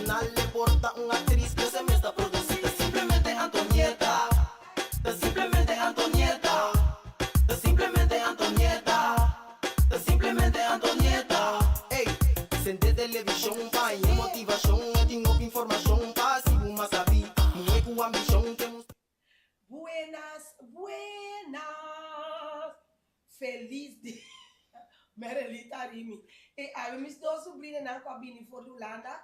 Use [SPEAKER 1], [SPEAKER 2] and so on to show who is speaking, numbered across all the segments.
[SPEAKER 1] Profeshonal, e por ta un aktris, pero e mes ta produsí. Ta simplemente Antonieta. Ta simplemente Antonieta. Ta simplemente Antonieta. Ta simplemente Antonieta. Ey, sende televishon pa haña motivashon. E tin hopi informashon pa hasi bo mas sabí. Muhé ku ambishon ke mustra.
[SPEAKER 2] Buenas, buenas. Feliz dia. Merelita Rimi. E awe mis dos subrinanan ku a bini for di Hulanda,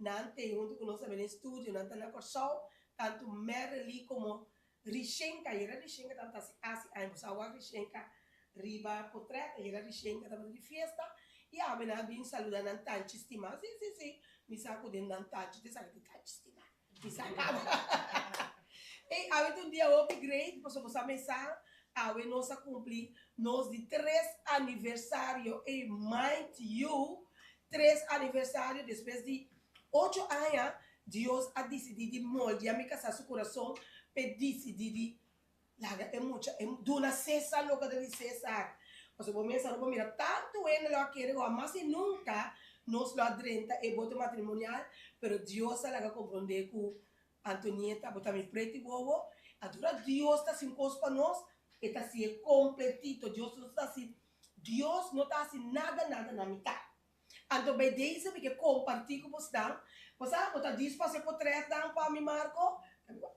[SPEAKER 2] nan t'ei huntu ku nos tambe den studio, nan ta na Kòrsou, tantu Merely komo Rishenka. Ayera Rishenka tabata hasi asi aña, bo sa wak Rishenka riba potrèt, ayera Rishenka tabata di fiesta i awe nan a bin saluda nan tanchi stimá. Si, si, si, mi sa ku den nan tanchi ta esaki tin tanchi stimá. Mi sa kaba. Ey, awe ta un dia hopi great pasobra bo sa mesa awe nos a cumpli nos di tres aniversario. Ey, mind you, tres aniversario despues di ocho aña Dios a dicidi di moldia mi casa su curason p'e dicidi di Laga e mucha e duna Cesar loke ta di Cesar. Pasobra bo mesa no por mira tantu hende lo a kere ku hamas i nunka nos lo a drenta e boto matrimonial, pero Dios a laga komprondé ku Antonieta bo ta mi preti wowo. Anto ora Dios ta hasi un kos pa nos, e ta hasié kompletito. Dios no ta hasi Dios no ta hasi nada nada na mitat. Anto bij deze mi ke kompartí ku bosnan. Bo sa, bo ta dis pasa e potretnan pa mi, Marco?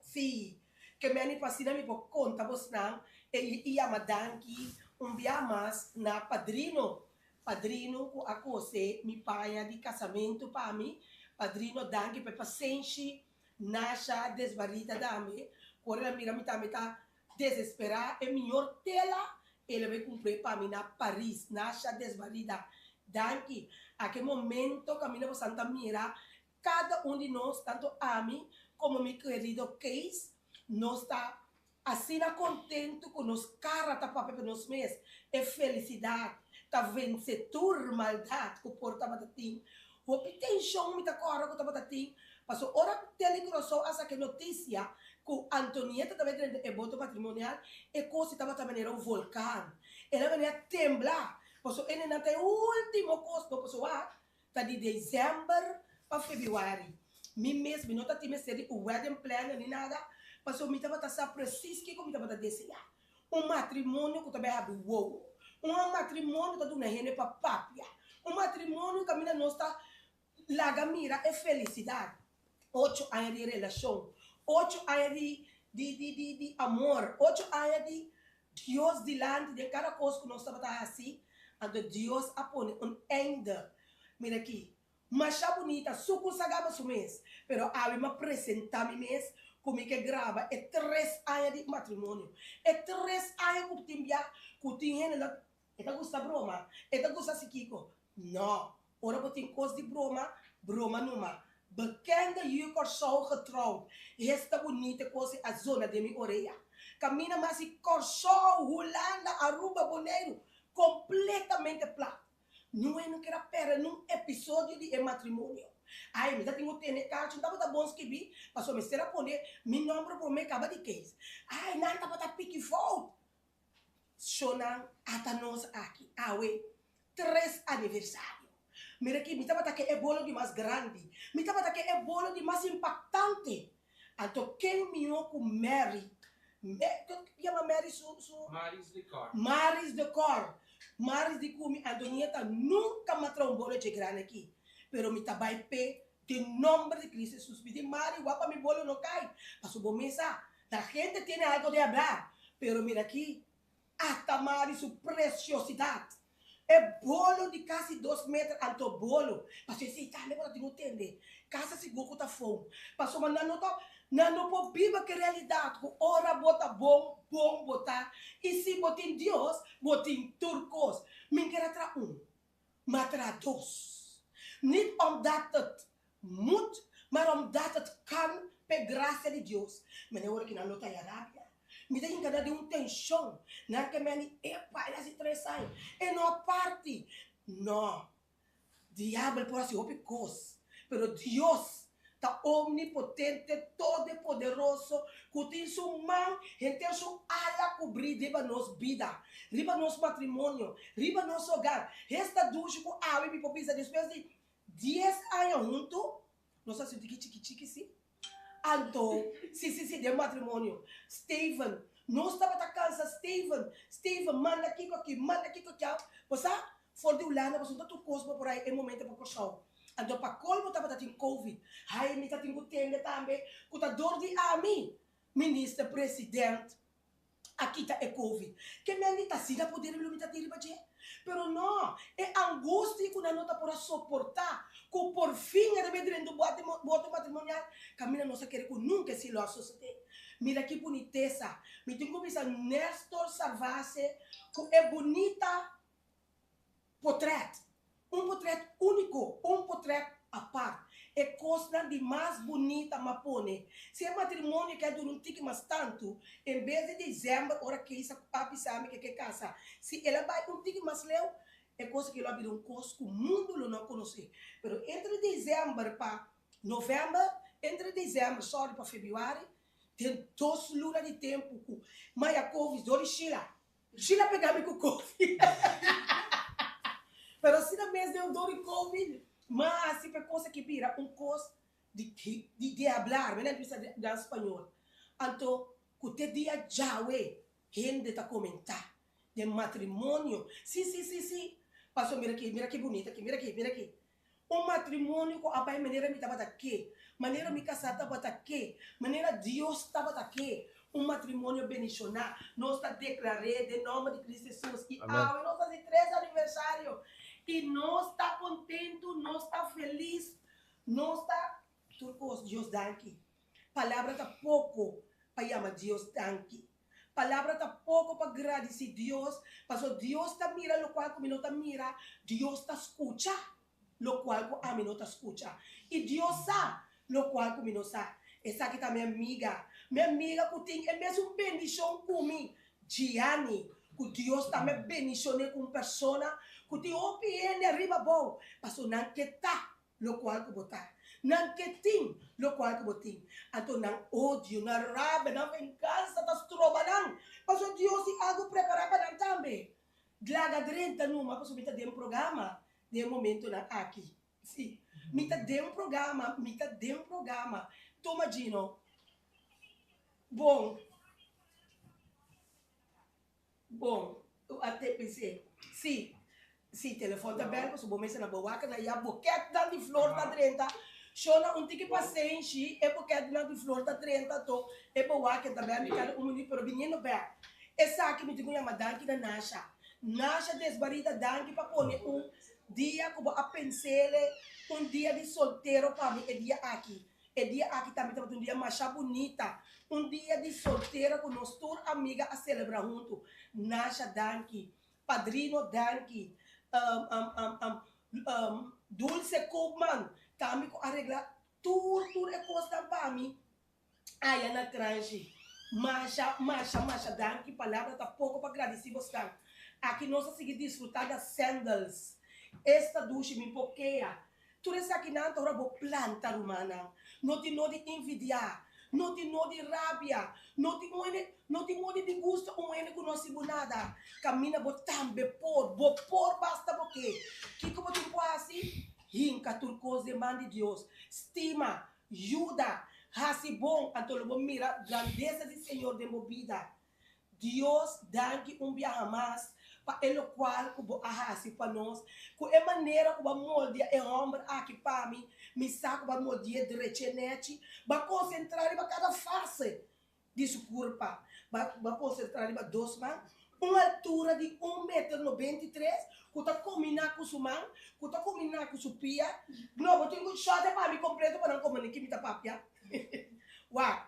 [SPEAKER 2] Sí. Ke meni pa asina mi por konta bosnan e i yama danki un bia mas na padrino. Padrino ku a kose mi paña di kasamentu pa mi. Padrino danki pa e pasenshi. Nasha desbarita tambe. Ku ora el a mira mi tambe ta Desesperá e mior tela el a bai cumpr'é pa mi na Paris. Nasha desbarida. Danki. Aki e momento caminda bosan ta mira cada un di nos, tanto ami como mi querido Kees, nos ta asina contento cu nos cara ta papia pa nos mes. E felicidad ta vence tur maldad cu por tabata tin. Hopi tension mi ta corda cu tabata tin, pasobra ora Tele Curaçao a saca e noticia cu Antonieta ta bay drenta e boto matrimonial, e cos tabata manera un volcan. El a manera tembla, pasobra e nenan ta e ultimo cos, no pasobra wak, ta di december pa februari. Mi mes mi no ta tin mester di un wedding planner ni nada, pasobra mi tabata sa precies kico mi tabata desea. Un matrimonio ku ta bai habri wowo. Un matrimonio ta duna hende pa papia. Un matrimonio kaminda nos ta laga mira e felisidat. Ocho aña di relashon, ocho aña di di di di di amor, ocho aña di Dios dilanti den kada kos ku nos tabata hasi, anto Dios a pone un einde. Mira aki, Masha bunita, su cu sa gaba su mes, pero awe m'a presenta mi mes cu mi ke graba e tres aña di matrimonio. E tres aña cu tin bia cu tin hende lo e ta gusta broma, e ta gusta haci kico. No, ora bo tin cos di broma, broma numa. Bekende yu Corsou getrouwd, esta bunita e cos a zona den mi orea. Camina mas di Corsou, Hulanda, Aruba, Boneiru, completamente plat. Noe no kier a perde nun episodio di e matrimonio. Ai, mi ta tin ku tene karchi, no tabata bon skibí, pasobra mester a pone mi nòmber promé kaba di Kees. Ai, nan tabata piki fout. Shownan ata nos aki awe tres aniversario. Mira aki, mi tabata ke e bolo di mas grandi, mi tabata ke e bolo di mas impaktante. Anto ken mihó ku Mary, Me, kon yama Mary su, su?
[SPEAKER 3] Maris de Cor.
[SPEAKER 2] Maris de Cor. Maris di ku mi Antonieta nunka m'a traha un bolo dje grandi aki, pero mi ta bai p'e den nomber di Cristo Jesus. Mi di Mari, wak pa mi bolo no kai, pasobra bo mes sa, la gente tiene algo de hablar, pero mira aki, Ata Mari su preciosidad. E bolo di casi dos meter anto bolo. Pasobra esey tambe bo ta tin cu tende. Casa sigur cu ta fout. Pasobra nan no ta, nan no por biba cu e realidad cu ora bo ta bon, bon bo ta. Y si bo tin Dios, bo tin tur cos. Mi kier a traha un. Ma traha dos. Niet omdat het moet, maar omdat het kan p'e gracia di Dios. Mene ora ki nan lo ta ya rabia. Mi ta hinka nan den un tension. Nan ke meni, epa, el hasi tres aña, e no a parti. No. Diabel por hasi hopi kos, pero Dios ta omnipotente, todopoderoso, ku tin su man henter su ala kubrí riba nos bida, riba nos matrimonio, riba nos hogar. Esta dushi ku awe mi por bisa despues di dies aña huntu. Nos a sinti ki chiki chiki si. Anto, si si si den matrimonio. Steven, nos tabata kansa Steven, Steven manda kiko aki, manda kiko kiau. Bo sa, for di Hulanda pasobra no ta tur kos bo por haña e momento pa Kòrsou. Anto pa kolmo tabata tin covid. Hay mi ta tin ku tende tambe ku ta dor di ami, Minister President a kita e covid. Ke men di ta asina poder lo mi ta tin riba dje? Pero no, e angustia ku nan no ta por a soporta, ku por fin a debe drenta un boto matrimonial, kaminda nos a kere ku nunka esei lo a sosode. Mira ki bunitesa! Mi tin ku bisa Nestor Sarvase ku e bunita Potret. Un potret úniko, un potret apart. E kosnan di mas bunita m'a pone. Si e matrimonio ke a dura un tiki mas tantu, en bes di desèmber ora Keisa ku papi sa mi ke ke kasa, si el a bai un tiki mas leu, e kos aki lo a bira un kos ku mundu lo no konosé. Pero entre desèmber pa novèmber, entre desèmber, sòri, pa febrüari, den dos luna di tempu ku Maya Kovis dor di Sheila, Sheila pega mi ku kofi. Pero asina mes den un dor di kofi, m'a hasi pa e kos aki bira un kos di di di hablar, mi nan bisa na spañol. Anto ku te dia djawe hende ta komentá den matrimonio, si si si si, paso mira aki, mira ki bunita aki, mira aki, mira aki. Un matrimonio ku a bai manera mi tabata ke, manera mi kasá tabata ke, manera Dios tabata ke. Un matrimonio bendishoná. Nos ta deklar'é den nòmber di Cristo Hesus. I awe nos ta hasi tres aniversario. I nos ta kontentu, nos ta felis, nos ta tur kos. Dios danki. Palabra ta poko pa yama Dios danki. Palabra ta poko pa gradisí Dios, pasobra Dios ta mira lokual ku mi no ta mira, Dios ta skucha lokual ku ami no ta skucha, i Dios sa lokual ku mi no sa. Esaki ta mi amiga, mi amiga ku tin e mesun bendishon ku mi, Gianni, ku Dios tambe bendishon'é ku un persona ku tin hopi hende ariba abou, pasobra nan ke ta lokual ku bo ta. Nan ke tin lokual ku bo tin. Anto nan odio, nan rabia, nan vengansa ta stroba nan, pasobra Dios tin algu prepará pa nan tambe. Dlaga drenta numa, pasobra mi ta den programa den e momentonan aki. Sí, mi ta den programa, mi ta den programa. Tuma Gino. Bon. Bon, u a te pens'é. Sí, sí, telefòn ta bèl pasobra bo mester na bo wak na ya bokètnan di flor ta drenta. Shona un tiki pasenshi, e bokètnan di flor ta drenta anto e bo wak ta bèl mi kada un minüt pero biniendo bèk. Esaki mi tin ku yama danki na Nasha. Nasha Desbarida danki pa pone un dia ku bo a pens'ele un dia di soltero pa mi e dia aki. E dia aki tambe tabata un dia masha bunita, un dia di soltera ku nos tur amiga a selebrá huntu. Nasha danki, Padrino danki, Dulce Koopman tambe ku a regla tur tur e kosnan pa mi aya na Kranshi. Masha masha masha danki, palabra ta poko pa gradisí bosnan. Aki nos a sigui disfrutá da Sandals. Esta dushi mi por kea. Tur esakinan ta ora bo planta, rumannan. No tin no di envidiá, no tin no di rabia, no tin un hende, no tin modo di gusta un hende ku no hasi bo nada. Kaminda bo tambe por, bo por basta bo ke. Kiko bo tin ku hasi? Hinka tur kos den man di Dios. Stima, yuda, hasi bon, anto lo bo mira grandesa di Señor den bo bida. Dios, danki un biaha mas pa e lokual ku bo a hasi pa nos. Ku e manera ku bo a moldia e hòmber aki pa mi, mi sa ku bo a moldi'é drechi nechi. Bo a konsentrá riba kada fase di su kurpa. Bo a konsentrá riba dos man, un altura di un meter 93 ku ta kombiná ku su man, ku ta kombiná ku su pia. No, bo tin ku shòt e pa mi kompleto pa nan komprendé ki mi ta papia. Wak,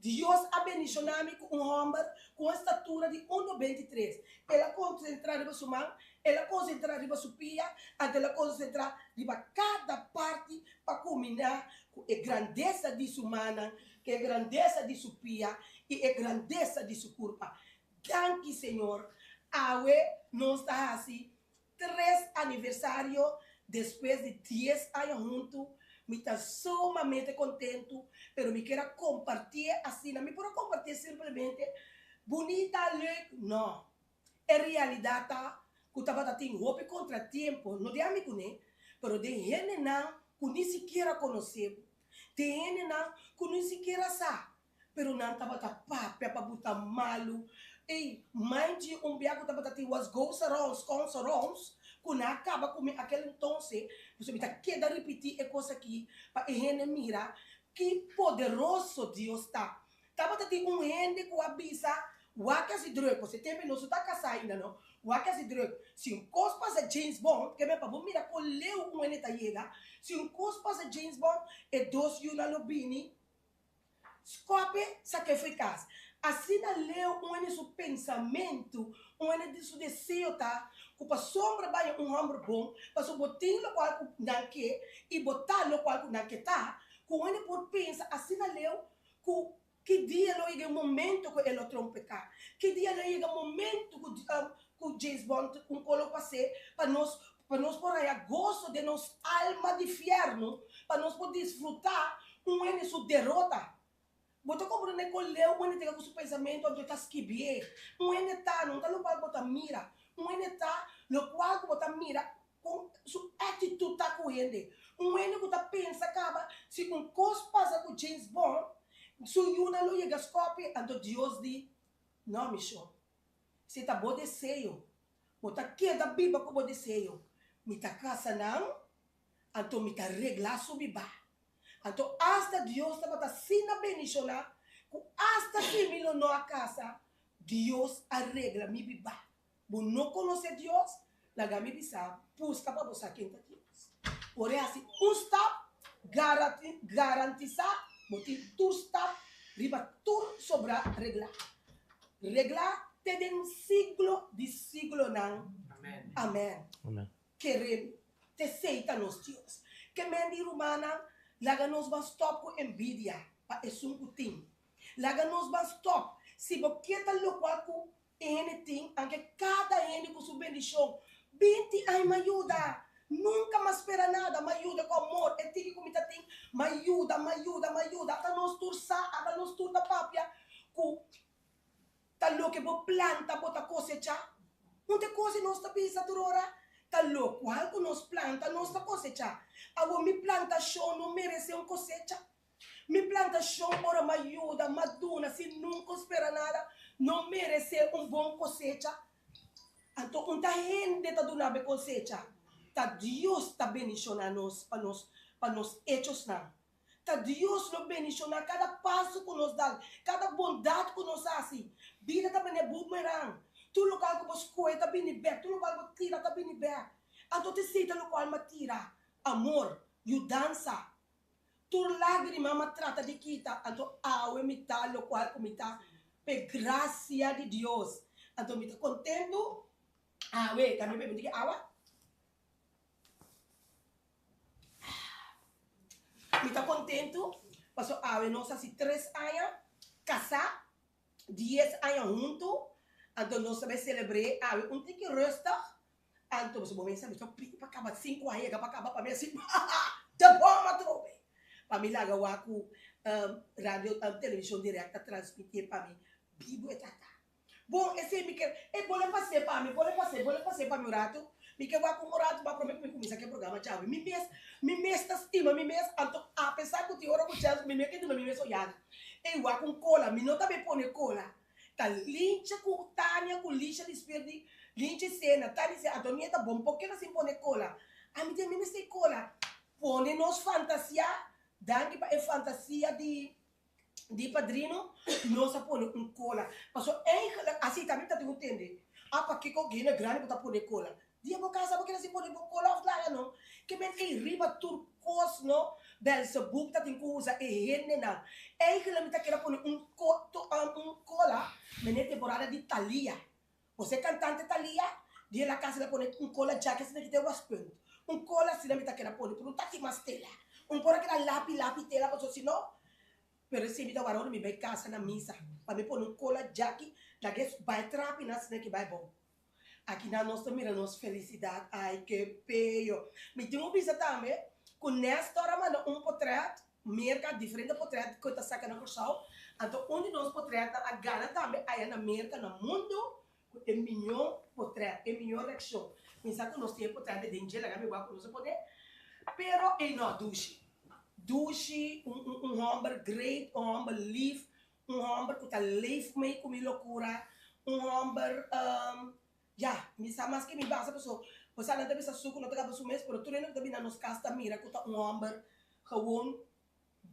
[SPEAKER 2] Dios a bendishoná mi ku un hòmber ku un statura di un 93. El a konsentrá riba su man, el a konsentrá riba su pia, anto el a konsentrá riba kada parti pa kuminá ku e grandesa di su mannan, ku e grandesa di su pia i e grandesa di su kurpa. Danki, Señor! Awe nos ta hasi Tres aniversario despues di dies aña huntu, mi ta sumamente kontentu, pero mi kier a kompartié asina. Mi por a kompartié simplemente bunita, leuk? No. E realidat ta ku tabata tin hopi kontratiempo, no di ami kuné, pero den hendenan ku ni sikiera konosé bo. Tin hendenan ku ni sikiera sa, pero nan tabata papia pa buta malu. Ey, mind you, un bia ku tabata tin what goes around comes around, ku nan a kaba ku mi akel entonces, pasobra mi ta keda ripití e kos aki pa e hende mira ki poderoso Dios ta. Tabata tin un hende ku a bisa, Wak hasi druk, pasobra e tempu nos no ta kasá ainda no, wak hasi druk, si un kos pasa James Bond, ke men pa bo mira kon leu un hende ta yega, si un kos pasa James Bond, e dos yunan lo bini skope sak'é fo'i kas. Asina leu un hende su pensamentu, un hende su deseo ta ku pasobra baña un hòmber bon, pasobra bo tin lokual ku nan ke i bo ta lokual ku nan ke ta, ku un hende por pensa asina leu Ku ki dia lo yega e momento ku e lo trompeká? Ki dia lo yega momento ku ku James Bond un kolo pas'é pa nos pa nos por haya goso den nos alma di fièrnu, pa nos por disfrutá un hende su derota? Bo ta komprendé kon leu un hende ta yega ku su pensamentu anto e ta skibié? Un hende ta, no ta lokual bo ta mira, un hende ta lokual ku bo ta mira Kon su actitud ta ku hende? Un hende ku ta pensa kaba si un kos pasa ku James Bond, su yunan lo yega skòpi, anto Dios di, No, mi shon. Si ta bo deseo, bo ta keda biba ku bo deseo. Mi ta kasa nan, anto mi ta regla su bibá. Anto asta Dios tabata asina bendishoná ku asta si mi lo no a kasa, Dios a regla mi bibá. Bo no konosé Dios? Laga mi bisa, buska pa bo sa ken ta Dios. Ora e hasi un stap, garantisá bo tin tur stap riba tur sobrá reglá. Reglá te den siglo di siglonan. Amèn. Kere mi, t'esei ta nos Dios. Ke men di rumannan, laga nos ban stòp ku envidia pa esun ku tin. Laga nos ban stòp. Si bo ke ta lokual ku E hende tin anke kada hende ku su bendishon. Binti aña m'a yuda. Nunka m'a spera nada. M'a yuda ku amor. E tiki ku mi ta tin, m'a yuda, m'a yuda, m'a yuda. Ata nos tur sa, ata nos tur ta papia ku ta loke bo planta bo ta kosechá. Un ta e kos di nos ta bisa tur ora, ta lokual ku nos planta nos ta kosechá. Awor mi plantashon no meresé un kosecha? Mi plantashon ora m'a yuda, m'a duna sin nunka spera nada, no meresé un bon kosecha? Anto un ta hende ta duna bo e kosecha? Ta Dios ta bendishoná nos pa nos pa nos echosnan. Ta Dios lo bendishoná kada paso ku nos dal, kada bondat ku nos hasi. Bida ta bini boomerang. Tur lokal ku bo skohe ta bini bèk, tur lokal ku bo tira ta bini bèk. Anto ta esei ta lokual m'a tira, amor, yudansa. Tur lágrima m'a trata di kita, anto awe mi ta lokual ku mi ta p'e grasia di Dios. Anto mi ta kontentu awe. Ta mi bebe un tiki awa. Mi ta kontentu pasobra awe nos hasi tres aña kasá, dies aña huntu, anto nos ta bai selebr'é awe un tiki rustig. Anto boso bo mesa mi ta pidi pa kaba sinku aña yega pa kaba pa mi asi te bon atrobe pa mi laga wak ku radio televishon direct ta transmitie pa mi bibu e tata bon esei mi ke e bole pase pa mi bole pase bole pase pa mi un ratu mi ke wak un ratu pa prome ku mi kuminsa ku e programa djawe mi mes mi mes ta stima mi mes anto apesar ku tin ora ku chèns mi mes ke duna mi mes oyada ey wak un kola mi no ta be pone kola Ta Lincha ku Tania ku Lisha di Spirit di Lincha i Sena. Tania di Antonieta bon por keda sin pone kola? Ami di mi mester kola. Pone nos fantasia, danki pa e fantasia di di padrino, nos a pone un kola. Paso eigenlijk, asi tambe mi ta tin ku tende, a pakiko gene grandi bo ta pone kola? Dia bo casa bo keda sin pone bo cola of laga no. Ke men ey riba tur cos no Belzebub ta tin cu usa e hendenan. Eigenlijk mi ta keda pone un un cola mene temporada di Thalia. Bo sa e cantante Thalia? Di el a casa el a pone un cola djaki asina kita e waspunt. Un cola asina mi ta keda pone pero un ta tin mas tela. Un por a keda lapi lapi tela pasobra si no pero esey mi ta wara ora mi bay casa na misa pa mi pone un cola djaki laga e bay trapi nan asina ki bay bou. Akinan nos ta mira nos felisidat, ai ke peyo. Mi tin ku bisa tambe ku Nestor a manda un potret Merka, diferente potret ku e ta saka na Kòrsou. Anto un di nos potretnan a gana tambe aya na Merka, na mundu, ku e mihó potret, e mihó reakshon. Mi sa ku nos tin e potret den dje, laga mi wak ku nos a pone. Pero ei no a dushi. Dushi, un un un hòmber great, un hòmber lif, un hòmber ku ta leef mee ku mi lokura, un hòmber ya, mi sa mas ke mi basa paso bo sa nan ta bisa suku no ta kaba su mes pero tur hende ku ta bini na nos kas ta mira ku ta un hòmber gewon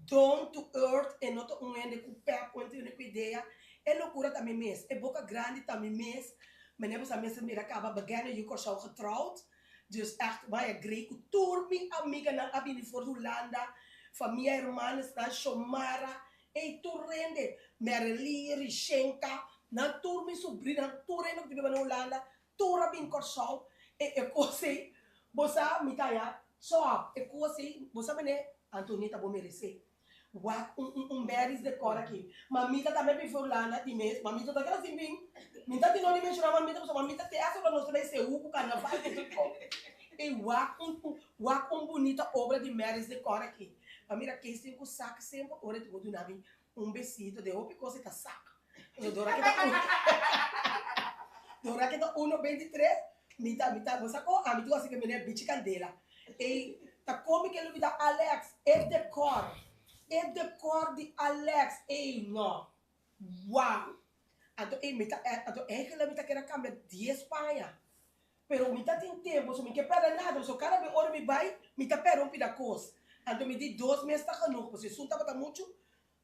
[SPEAKER 2] down to earth, e no ta un hende ku pèp, un hende ku idea, e lokura ta mi mes, e boka grandi ta mi mes, mene bo sa mester mira kaba begène yu Kòrsou getrouwd, dus ègt maya grei ku tur mi amiganan a bini for di Hulanda, famia hermanosnan, Shomara, ey tur hende, Merely, Rishenka, nan tur mi subrinanan, tur hende ku ta biba na Hulanda, Tur a bin Kòrsou e e kos ei bo sa mi ta ya sòp e kos ei bo sa mene Antonieta bo meresé wak un un un berries de kòr aki mamita tambe bin for Hulanda di mes mamita ta keda sin bin mi ta tin no di menshoná mamita pasobra mamita te hasta ora nos ta bai seú ku karnaval ku tur kos ei wak un un wak un bunita obra di Mary's de kòr aki pa mira kees tin ku sak semper ora e tin ku duna mi Un besito den hopi kos e ta sak. Pasobra dora ke ta un dora ke ta uno beintitres mi ta mi ta bo sa kon ami tur hasi ke mene bichi kandela. Ey ta komi ke lubida Alex e dekor e dekor di Alex ey no wow anto ey mi ta anto eigenlijk mi ta kere kambia dies paña Pero mi ta tin tempo, so mi ke perde nada, so kada be ora mi bai, mi ta perde un pida kos. Anto mi di dos mes ta genoeg, pasobra esun tabata muchu,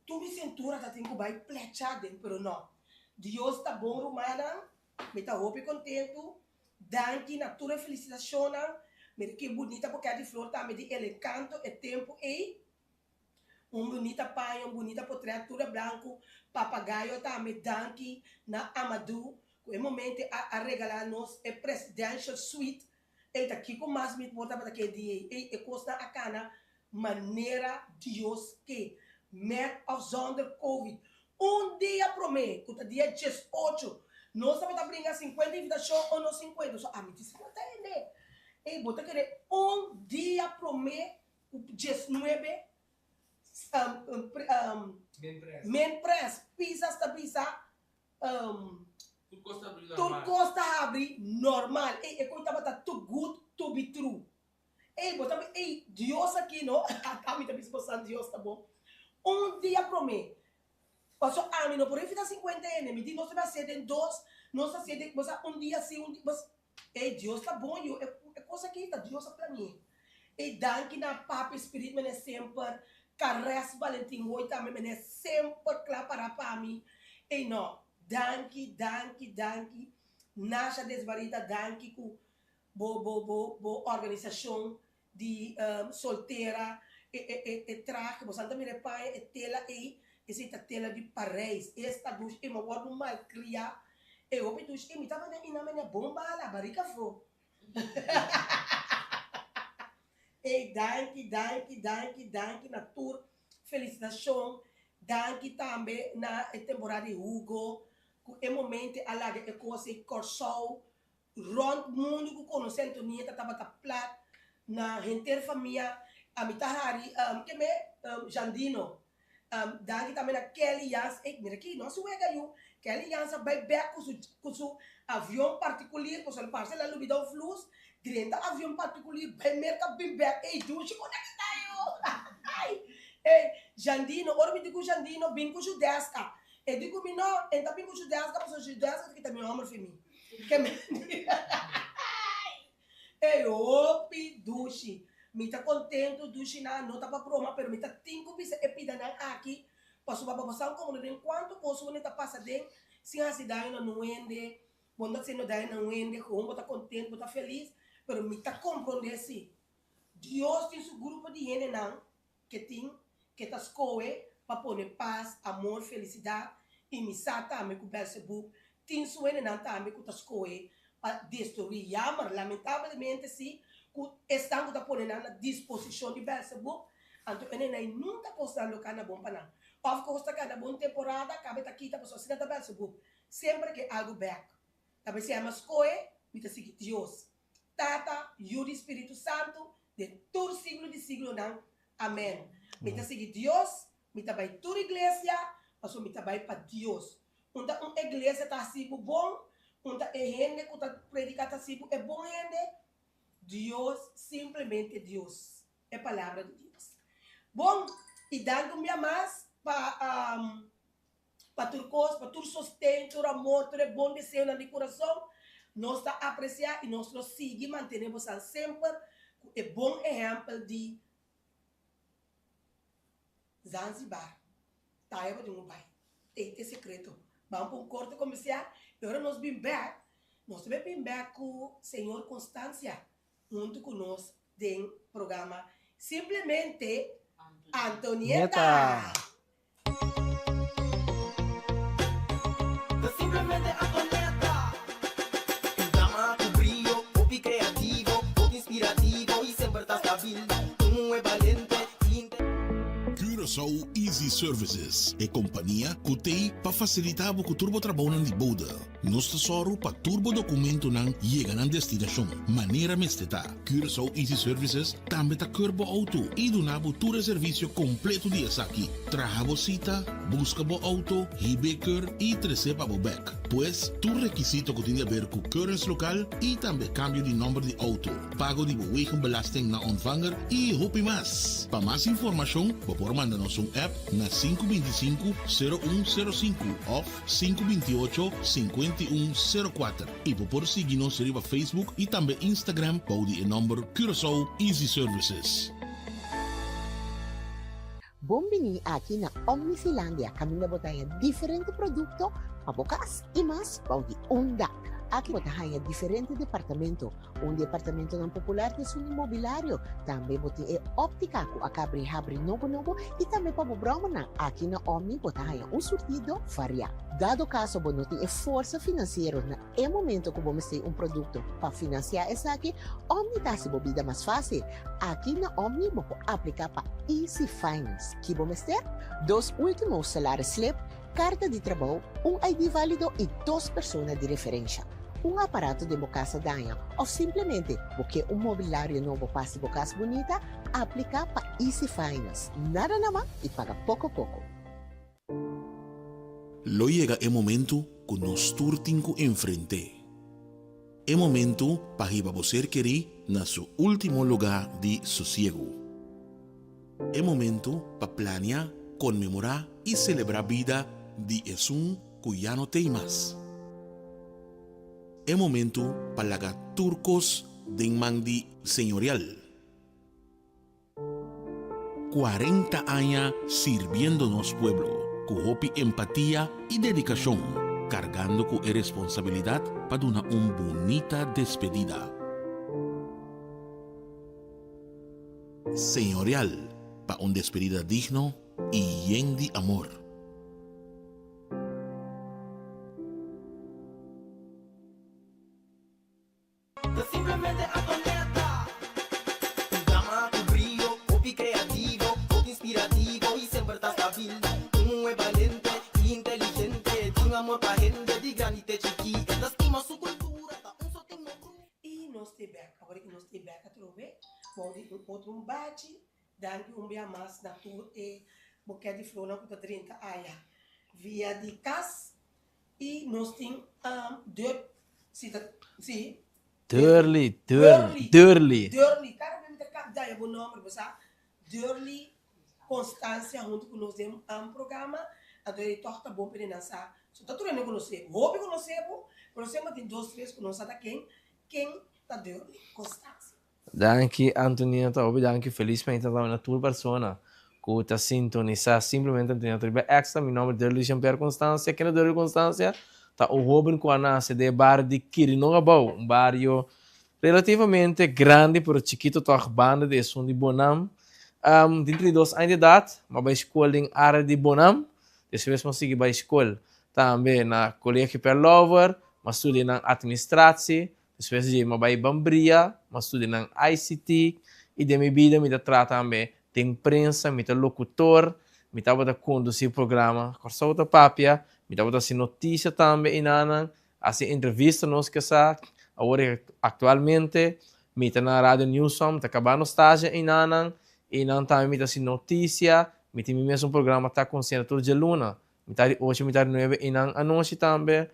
[SPEAKER 2] tur mi sintura ta tin ku bai plecha den, pero no. Dios ta bon rumannan, mi ta hopi kontentu, danki na tur e felisitashonnan, mira ki bunita boket di flor tambe di El Encanto e tempu ei. Un bunita paña, un bunita potret tur a blanco, papagayo tambe danki na Amadou cu e momento a a regala nos e presidential suite, ey ta kico mas mi por tabata ke di ey, ey e cosnan a cana manera Dios ke, met of zonder covid. Un dia prome cu ta dia diesocho nos tabata bringa sinkuenta invitacion o no sinkuenta, so ami di sinkuenta hende, ey bo ta kere un dia prome Ku diesnuebe men pres pisas ta bisa tur kos ta habri normal. Ey e kos tabata too good to be true. Ey bo ta ey Dios aki no ata mi ta bisa bosan Dios ta bon. Un dia prome paso ami no por evita sinkuenta hende mi di nos ta hacié den dos nos ta hacié den bo sa un dia si un dia. Ey Dios ta bon yo e cos aki ta Dios a planie. Ey danki na papi spirit mene semper Caress Valentin Hoy tambe mene semper cla para pa mi ey no danki danki danki Nasha Desbarita danki cu bo bo bo bo organisacion di soltera e e e e trahe bo san ta mira e paña e tela ey esey ta tela di Parijs esta dushi ey mi a wordo malcria ey hopi dushi ey mi tabata ina mene bon bala barika afo ey danki danki danki danki na tur felicitacion danki tambe na e temporada di Hugo cu e momente a laga e cos ey Corsou Rond mundu ku konosé Antonieta tabata plat na henter famia. Ami ta hari ke me Jandino. Danki tambe na Kelly Jans. Ey, mira aki, no a su wega yu. Kelly Jans a bai bek ku su ku su avion partikulir pasobra el parse el a lubida un flus. Drenta avion partikulir bai Merka bin bek. Ey, dushi ku ta yu. Ey, Jandino, ora mi di ku Jandino bin ku Judeska. E di ku mi no, e no ta bin ku Judeska pasobra Judeska ta kita mi hòmber fi mi. Ke mi di Ey hopi dushi. Mi ta kontentu dushi nan no ta pa broma pero mi ta tin ku bisa e pidanan aki pasobra bo sa komo den kuantu kos bo ta pasa den sin hasi daño na nun hende, bo no ta hasiendo daño na un hende, gewoon bo ta kontentu bo ta felis pero mi ta kompronde si Dios tin su grupo di hendenan ke tin ke ta skohe pa pone pas, amor, felisidat i mi sa tambe ku Belzebub tin su hendenan tambe ku ta skohe pa destruí. Jammer, lamentablemente si, ku esnan ku ta pone nan na disposishon di Belzebub, anto e nenai nunka kosnan lo kana bon pa nan. Òf kos ta kana bon temporada, kabe ta kita pasobra asina ta Belzebub. Semper ke algu bèk. Ta p'esei ama skohe, mi ta sigui Dios. Tata, Yu di Spiritu Santu, den tur siglo di siglonan. Amen. Mi ta sigui Dios, mi ta bai tur iglesia, pasobra mi ta bai pa Dios. Un ta un eglesia ta hasi bo bon, un ta e hende ku ta prediká ta hasi bo e bon hende. Dios, simplemente Dios, e palabra di Dios. Bon, i danki un bia mas pa pa tur kos, pa tur sosten, tur amor, tur e bon deseonan di kurason. Nos ta apresiá i nos lo sigui mantené bosan semper ku e bon ehèmpel di Zanzibar. Taya bo tin ku bai. Ei t'e sekreto. Ban pa un korte komersial i ora nos bin bèk, nos ta bin bèk ku señor Constancia huntu ku nos den programa Simplemente Antonieta.
[SPEAKER 1] Ta simplemente Antonieta. Un dama ku brio, hopi kreativo, hopi inspirativo i semper ta stabil. Un muhé balente i inte.
[SPEAKER 3] Curaçao Easy Services, e kompania ku t'ei pa fasilitá bo ku tur bo trabounan di bouda. Nos ta sòru pa tur bo dokumentonan yega nan destinashon manera mester ta. Curaçao Easy Services tambe ta keur bo outo i duna bo tur e servisio kompleto di esaki. Traha bo sita, buska bo outo, hib'é keur i tres'é pa bo bèk. Pues, tur rekisito ku tin di aber ku keuringslokaal i tambe kambio di nòmber di outo, pago di bo wegenbelasting na ontvanger i hopi mas. Pa mas informashon bo por manda nos un app na 525 0105 òf 528 5104 i bo por sigui nos riba Facebook i tambe Instagram bou di e nòmber Curaçao Easy Services.
[SPEAKER 4] Bon bini aki na Omnifilandia kaminda bo ta haña diferente produkto pa bo kas i mas bou di un dak. Aki bo ta haña diferente departamento. Un di e apartamentonan popular ta esun di mobilario. Tambe bo tin e óptica ku a kabri habri nobo nobo i tambe pa bo bròmernan. Aki na Omni bo ta haña un surtido variá. Dado kaso bo no tin e forsa finansiero na e momento ku bo mester un produkto pa finansiá esaki, Omni ta hasi bo bida mas fásil. Aki na Omni bo por apliká pa Easy Finance. Ki bo mester? Dos último salaris slip, Karta di trabou, un ID válido i dos persona di referensha. Un aparato den bo kas a daña òf simplemente bo ke un mobilario nobo pa hasi bo kas bunita, apliká pa Easy Finance. Nada na man i paga poko poko.
[SPEAKER 3] Lo yega e momentu ku nos tur tin ku enfrent'é. E momentu pa hiba bo ser kerí na su último lugá di sosiegu. E momentu pa plania, konmemorá i selebrá bida di esun ku ya no t'ei mas. E momentu pa laga tur kos den man di Señorial. 40 aña sirbiendo nos pueblo ku hopi empatia i dedikashon, kargando ku e responsabilidat pa duna un bunita despedida. Señorial pa un despedida digno i yen di amor.
[SPEAKER 1] Ta simplemente Antonieta. Un dama ku brio, hopi kreativo, hopi inspirativo i semper ta stabil. Un muhé balente i inteligente, tin amor pa hende di grandi te chikí. E ta stima su kultura, ta un sotin no bru.
[SPEAKER 2] I nos te bek, awor ki nos te bek atrobe, bou di un otro un bachi, danki un bia mas na tur e boket di flornan ku ta drenta aya via di kas i nos tin deur, si ta, si.
[SPEAKER 5] Durley, Durley, Durley.
[SPEAKER 2] Durley, kada bes mi ta kap daña bo nomber, bo sa, Durley Constancia huntu ku nos den programa, anto e tòg ta bon pa e nan sa So ta tur hende konosé bo. Hopi konosé bo, pero semper tin dos, tres ku no sa ta ken, ken ta Durley Constancia.
[SPEAKER 5] Danki Antonieta, hopi danki. Felis mei ta tambe na tur persona ku ta sintonisá Simplemente Antonieta riba Extra. Mi nòmber Durley Jean Pierre Constancia. Ken ta Durley Constancia? Ta un hóben ku a nase den e bario di Kirinong Abou, un bario relativamente grandi pero chikito tòg banda di esun di Bonam. Tin 32 aña di edat, mi a bai skol den área di Bonam. Despues mi a sigui bai skol tambe na Colegio Pierre Lover, mi a studia nan Administratie. Despues di dje mi a bai Bambria, mi a studia nan ICT. I den mi bida mi ta traha tambe den prensa, mi ta locutor, mi tabata conduci programa Kòrsou ta Papia, mi tabata hasi notisia tambe enanan, hasi entrevista nos ke sa. Awor actualmente mi ta na Radio Newsome, mi ta kabando stage enanan. I nan tambe mi ta hasi notisia, mi tin mi mesun programa ta konsiente tur djaluna, mitar di ocho, mitar di nuebe i nan anochi tambe.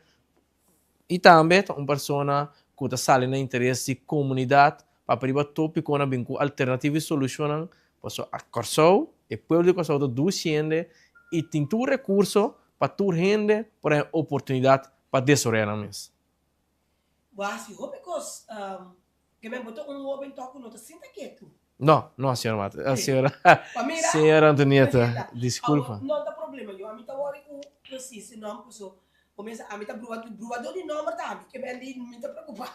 [SPEAKER 5] I tambe ta un persona ku ta sali na interes di komunidat pa riba topikonan bin ku alternativa i solushonnan pasobra Kòrsou. E pueblo di Kòrsou ta dushi hende i tin tur rekurso pa tur hende por haña oportunidat pa desaroyá nan mes.
[SPEAKER 2] Bo a hasi hopi kos ke men bo ta un hoben tòg ku no ta sinta ketu.
[SPEAKER 5] No, no, señora Marta, señora,
[SPEAKER 2] Pa mira,
[SPEAKER 5] señora Antonieta,
[SPEAKER 2] Antonieta,
[SPEAKER 5] disculpa.
[SPEAKER 2] awor no ta problema yo, ami ta wòri ku precies e nòmber paso bo mester ami ta brua, bruadó di nòmber ta ami, ke men di mi ta preokupá.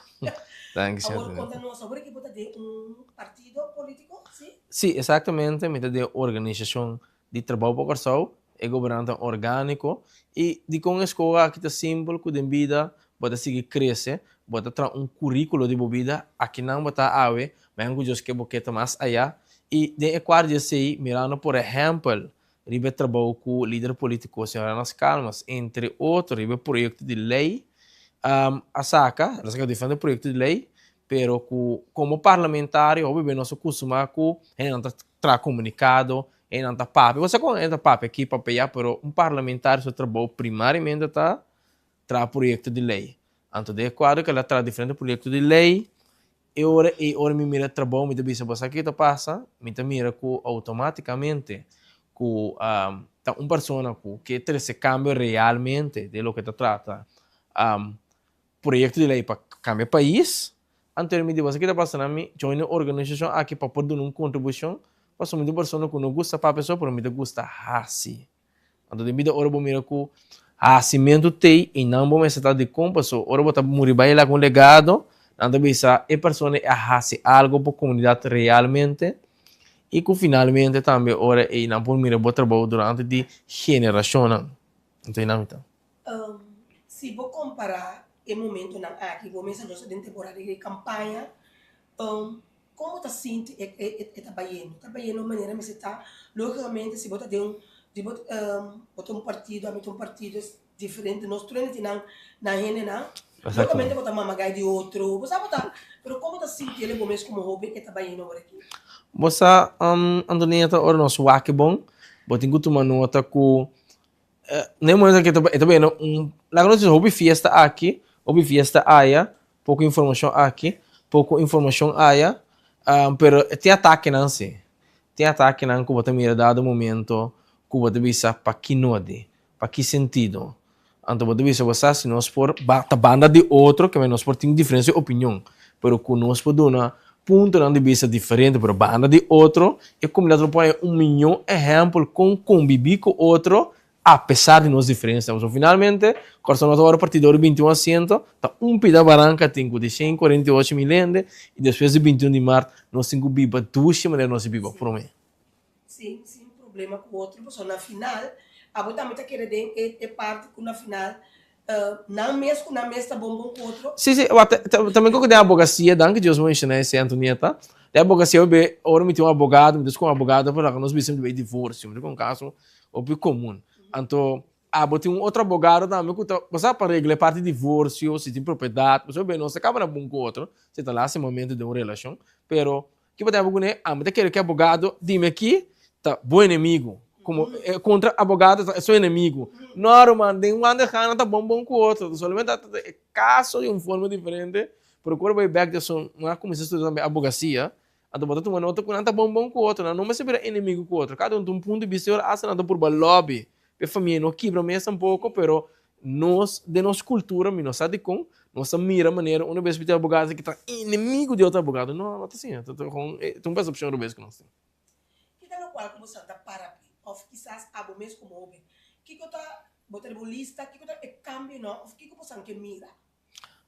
[SPEAKER 5] Danki, señora
[SPEAKER 2] Awor
[SPEAKER 5] Antonieta.
[SPEAKER 2] konta nos, awor aki bo ta den un partido polítiko, si?
[SPEAKER 5] Sí, exactamente, mi ta den organisashon di Trabou pa Kòrsou, e gobernantenan orgániko, i dikon e skoho aki ta simpel ku den bida bo ta sigui krese, bo ta traha un kuríkulo di bo bida, akinan bo ta awe, mañana ku Dios ke bo ke ta mas ayá, i den e kuadro di esei mirando por ehèmpel riba e trabou ku lider polítiko señor Renas Calmas entre otro riba e proyekto di lei a saka, el a saka diferente proyekto di lei, pero ku komo parlamentario hopi bes nos a kustumá ku hendenan ta traha komunikado, Einan ta papia, bo sa kon e ta papia aki, papia allá, pero un parlamentario su trabou primariamente ta traha proyecto di ley. Anto den e cuadro cu el a traha diferente proyecto di ley, e ora ey ora mi mira e trabou mi ta bisa bo sa kico ta pasa? Mi ta mira cu automaticamente cu ta un persona cu ke trece cambio realmente den loke ta trata proyecto di ley pa cambia pais, Anto mi di, Boso kita pasa na mi join e organisashon aki pa por duna un kontribushon, pasobra mi ta un persona ku no gusta papia so, pero mi ta gusta hasi. Anto den bida ora bo mira ku hasimentu t'ei i nan bo mester ta dikon, pasobra ora bo ta muri bai laga un legado, nan ta bisa e persona ei a hasi algu pa komunidat realmente i ku finalmente tambe ora ei nan por mira bo trabou durante di generashonnan. Anto ei nan mi ta.
[SPEAKER 2] Si bo kompará e momentonan aki, bo mester nos ta den temporada di kampaña, kon bo ta sinti e ta bayendo? Ta bayendo manera mester ta? Lógikamente si bo ta den un, si bo bo ta un partido, ami ta un partido diferente, nos tur hende tin nan nan hendenan, lógikamente bo ta mama gai di otro, bo sa bo ta, pero kon bo ta sinti el bo mes komo hóben e ta bayendo awor aki?
[SPEAKER 5] Bo sa, Antonieta, ora nos wak bon, bo tin ku tuma nota ku Na e momento aki e ta bini un, laga nos bisa hopi fiesta aki, hopi fiesta aya, poko informashon aki, poko informashon aya, pero tin atakenan si, tin atakenan ku bo ta mira dado momento ku bo ta bisa pa ki nodi, pa ki sentido. Anto bo ta bisa bo sa si nos por ta banda di otro ke nos por tin diferensia di opinion, pero ku nos por duna puntonan di bista diferente pero banda di otro e comunidad lo por haña un miñó ehempel con convivi cu otro apesar di nos diferencianan. Pasobra finalmente Kòrsou no ta wòrdu partí dor di binti un asiento, ta un pida baranka tin ku di shen i kuarenta i ocho mil hende i despues di binti un di mart nos tin ku biba dushi manera nos a biba promé.
[SPEAKER 2] Sin sin problema ku otro pasobra na final abo tambe ta kere den e e parti ku na final nan mes ku nan mes ta bon bon ku otro.
[SPEAKER 5] Si si wak tambe ku den abogasia danki Dios bo menshoná esei Antonieta den abogasia hopi be ora mi tin un abogado mi ta scoge un abogado pa laga nos bisa mi ta bay divorcio mi ta un caso hopi comun anto abo tin un otro abogado tambe ku ta bo sa pa regla e parti divorcio si tin propiedad pasobra hopi be nos ta caba na bon ku otro si ta laatste momento den un relacion pero Ki bo ta haba kuné? Ami ta kere ku e abogado di mi aki ta bo enemigu. Komo e kontra abogado ta su enemigu. No, ruman, den un ander gana ta bon bon ku otro. Solamente ta trata e kaso di un forma diferente, pero ku ora bo bai bèk den nan a kuminsá studia tambe abogasia, anto bo ta tuma nota ku nan ta bon bon ku otro. Nan no mester bira enemigu ku otro. Kada un tin un punto di bista i ora asta nan ta purba lòbi pa e famia no kibra mes tampoko, pero Nos, den nos kultura, mi no sa dikon, nos ta mira manera unda bes mi tin abogado ki ta enemigo di otro abogado. No, no ta asina. Ta ta e ta un persepshon robes ku nos tin.
[SPEAKER 2] Ki ta lokual ku bo sa ta para p'e? Òf kisas abo mes komo hoben, kiko ta bo ta riba un lista? Kiko ta e kambionan òf kiko bo san ke mira?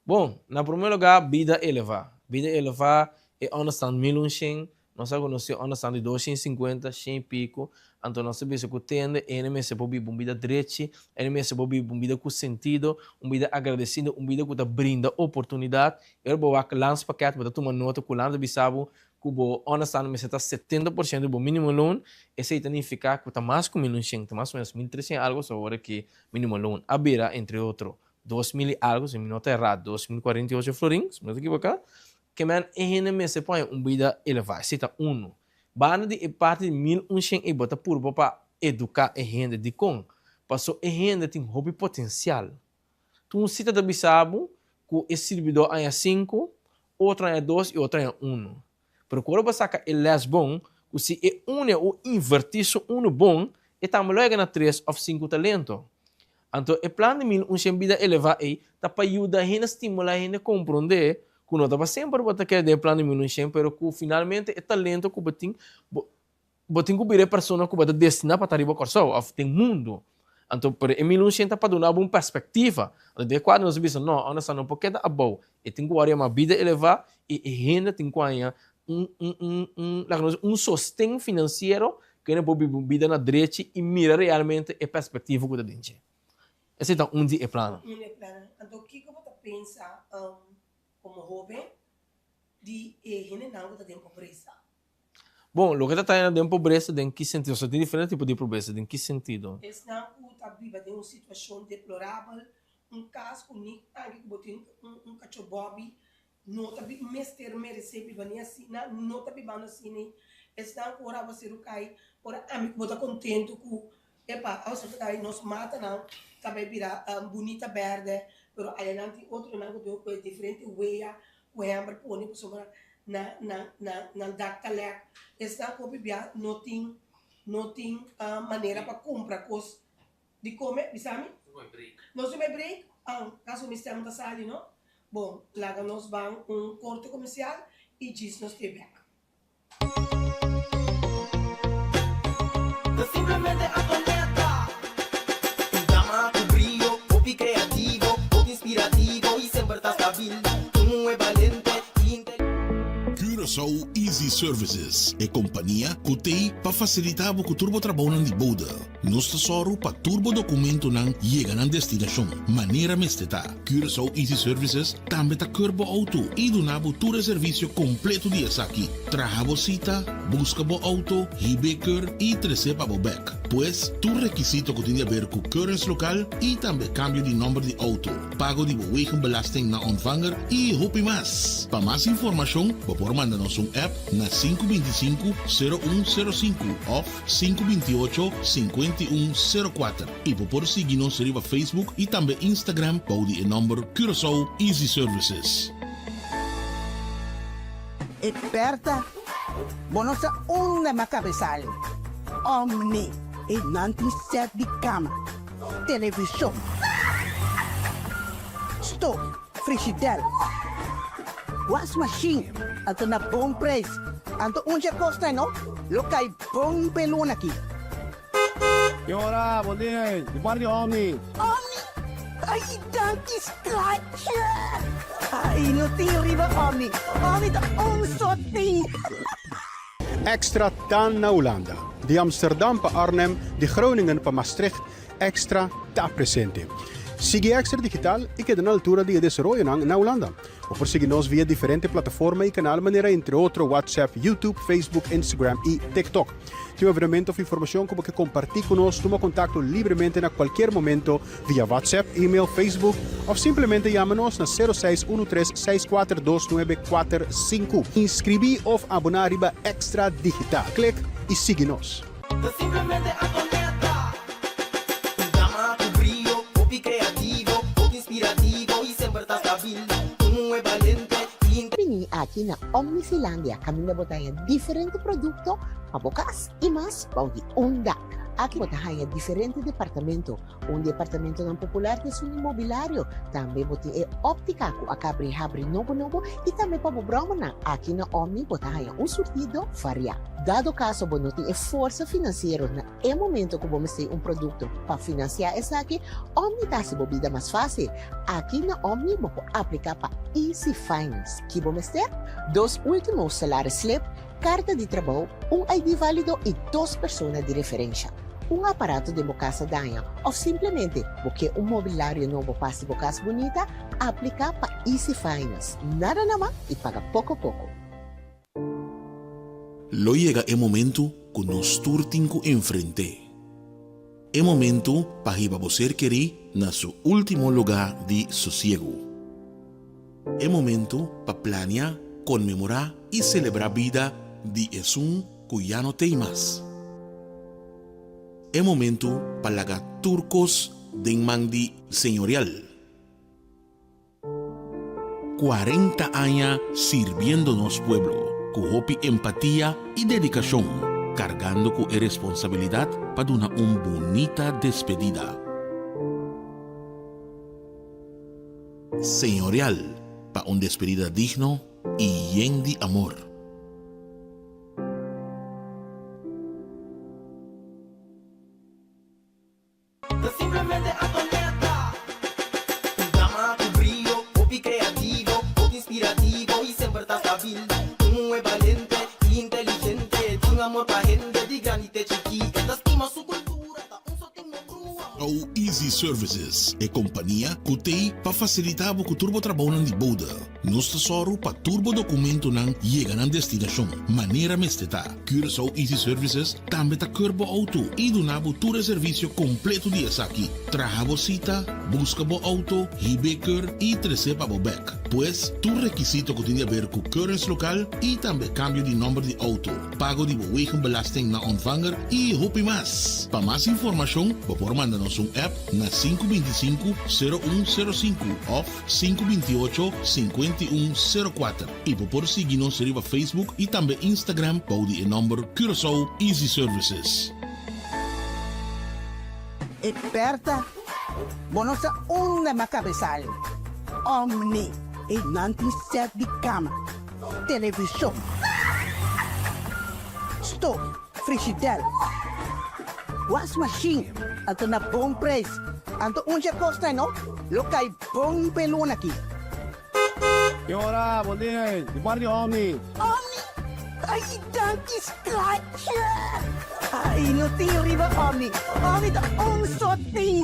[SPEAKER 5] Bon, na promé lugá, bida elevá. Bida elevá e ònderstant mil un shen, nos a konosé ònderstant di dos shen i sinkuenta, shen i piku, anto nos ta bisa ku tende ene mester por biba un bida drechi, ene mester por biba un bida ku sentido, un bida agradesido, un bida ku ta brinda oportunidat. E ora bo wak landspakket bo ta tuma nota ku land ta bisa bo ku bo ònderstant mester ta 70% di bo minimo loon, esei ta nifiká ku ta mas ku mil un shen, ta mas o ménos mil tres shen algu, so awor aki minimo loon a bira entre otro 2000 i algu, si mi no ta erá, 2048 florin, si mi no ta ekiboká, ke men e hende mester pone un bida elevá. Esei ta unu. Banda di e parti di 1100 ei bo ta purba pa eduká e hende. Dikon? Paso e hende tin hopi potensial. Tur un sita ta bisa bo ku e sirbidó aña sinku, otro aña dos i otro aña unu. Pero ku ora bo saka e lès bon, ku si e une o invertí su unu bon, e tambe lo yega na tres òf sinku talento. Anto e plan di 1100 bida elevá ei ta pa yuda hende stimulá hende komprondé ku no ta pa semper bo ta keda den e plan di 1100 pero ku finalmente e talento ku bo tin bo bo tin ku bira e persona ku bo ta destiná pa ta riba Kòrsou òf den mundu. Anto pero e 1100 ta pa duna bo un perspektiva. Anto den e kuadro nos a bisa no, ònde sa no por keda abou. E tin ku wòrdu yamá bida elevá i e hende tin ku haña un un un un laga nos un sosten finansiero ku hende por biba un bida na drechi i mira realmente e perspektiva ku ta den dje. Esei ta un di e plannan.
[SPEAKER 2] Un di e plannan. Anto kiko bo ta pensa komo hoben di e hendenan ku ta den pobresa?
[SPEAKER 5] Bon, loke ta trae nan den pobresa den ki sentido? Osea tin diferente tipo di pobresa, den ki sentido?
[SPEAKER 2] Esnan ku ta biba den un situashon deplorabel, un kas ku ni anke ku bo tin un kachó bòbi, No ta bi mester meresé biba ni asina, no ta bibando asina ei. Esnan ku ora awaseru kai, ora ami ku bo ta kontentu ku, epa, awaseru ta kai, nos matanan ta bai bira bunita bèrdè, pero ayanan tin otronan ku tin ku e diferente wea ku hèmber pone pasobra nan nan nan nan dak ta lèk. Esnan ku hopi bia no tin no tin manera pa kumpra kos Di come, bisa mi? Nos tin bai break? Ah, caso mi stem ta sali, no? Bon, laga nos ban un corte comercial y djis nos te bek.
[SPEAKER 1] Ta simplemente Antonieta. Un dama cu brio, hopi creativo, hopi inspirativo y semper ta stabil. Un muhe balente y inteligente.
[SPEAKER 3] Curaçao Easy Services, e kompania ku t'ei pa fasilitá bo ku tur bo trabounan di bouda. Nos ta sòru pa tur bo dokumentonan yega nan destinashon manera mester ta. Curaçao Easy Services tambe ta keur bo outo i duna bo tur e servisio kompleto di esaki, traha bo sita, buska bo outo, hib'é keur i tres'é pa bo bèk. Pues, tur rekisito ku tin di aber ku keuringslokaal i tambe kambio di nòmber di outo, pago di bo wegenbelasting na ontvanger i hopi mas. Pa mas informashon bo por manda nos un app na 525 0105 òf. 528 5104 i bo por sigui nos riba Facebook i tambe Instagram bou di e nòmber Curaçao Easy Services.
[SPEAKER 6] E Berta, bo no sa unda m'a kabesali. Omni, e nan tin sèt di kama, televishon, stof, frishidèr, wasmashin, anto na bon preis. Anto un dje kosnan no lo kai bon p'e luna aki.
[SPEAKER 7] Ki ora, bon dia, di parti Omni.
[SPEAKER 6] Omni? Ai, danki schatje! Ai, no tin riba Omni. Omni ta un so tin.
[SPEAKER 7] Extra ta na Hulanda. Di Amsterdam pa Arnhem, di Groningen pa Maastricht, Extra ta presente. Sigui Extra Digital i keda na altura di e desaroyonan na Hulanda. Bo por sigui nos via diferente plataforma i kanal manera entre otro WhatsApp, YouTube, Facebook, Instagram i TikTok. Tin un evenemento òf informashon ku bo ke kompartí ku nos, tuma kontakto libremente na kualkier momento via WhatsApp, email, Facebook òf simplemente yama nos na sero seis unu tres seis kuater dos nuebe kuater sinku. Inskribí òf aboná riba Extra Digital. Klik i sigui nos.
[SPEAKER 1] Ta simplemente Antonieta. Un dama ku brio, hopi kreativo, hopi inspirativo i semper ta stabil. Un muhe balente i inte.
[SPEAKER 4] Bini aki na Omnifilandia kaminda bo ta haña diferente produkto pa bo kas i mas bou di un dak. Aki bo ta haña diferente departamento. Un di e apartamentonan popular ta esun di mobilario. Tambe bo tin e óptica ku a kabri habri nobo nobo i tambe pa bo bròmernan. Aki na Omni bo ta haña un surtido variá. Dado kaso bo no tin e forsa finansiero na e momento ku bo mester un produkto pa finansiá esaki, Omni ta hasi bo bida mas fásil. Aki na Omni bo por apliká pa Easy Finance. Ki bo mester? Dos último salaris slip, Karta di trabou, un ID válido i dos persona di referensha. Un aparato den bo kas a daña òf simplemente bo ke un mobilario nobo pa hasi bo kas bunita, apliká pa Easy Finance. Nada nama i paga poko poko.
[SPEAKER 3] Lo yega e momentu ku nos tur tin ku enfrent'é. E momentu pa hiba bo ser kerí na su último lugá di sosiegu. E momento pa plania, konmemorá i selebrá bida di esun ku ya no t'ei mas. E momento pa laga tur kos den man di Señorial. 40 aña sirbiendo nos pueblo. Ku hopi empatia i dedikashon, kargando ku e responsabilidat pa duna un bunita despedida. Señorial pa un despedida digno i yen di amor.
[SPEAKER 1] Ta simplemente Antonieta. Un dama ku brio, hopi kreativo, hopi inspirativo i semper ta stabil. Un muhé balente i inteligente, tin amor pa hende di grandi te chikí. E ta stima su kultura, ta un sotin no brua.
[SPEAKER 3] Go Easy Services, e kompania ku t'ei pa fasilitá bo ku tur bo trabounan di bouda. Nos ta sòru pa tur bo dokumentonan yega nan destinashon manera mester ta. Curaçao Easy Services tambe ta keur bo outo i duna bo tur e servisio kompleto di esaki, traha bo sita, buska bo outo, hib'é keur i tres'é pa bo bèk. Pues, tur rekisito ku tin di aber ku keuringslokaal i tambe kambio di nòmber di outo, pago di bo wegenbelasting na ontvanger i hopi mas. Pa mas informashon bo por manda nos un app na 525 0105 òf 528 5104 i bo por sigui nos riba Facebook i tambe Instagram bou di e nòmber Curaçao Easy Services.
[SPEAKER 6] E pèrta, bo no sa unda m'a kabesal. Omni, e nan tin sèt di kama, televishon, stof, frishidèr, wasmashin, anto na bon preis. Anto un dje kosnan no lo kai bon p'e luna aki.
[SPEAKER 8] Ki ora, bon dia, di parti Omni.
[SPEAKER 6] Omni? Ai, danki schatje! Ai, no tin riba Omni. Omni ta un so tin.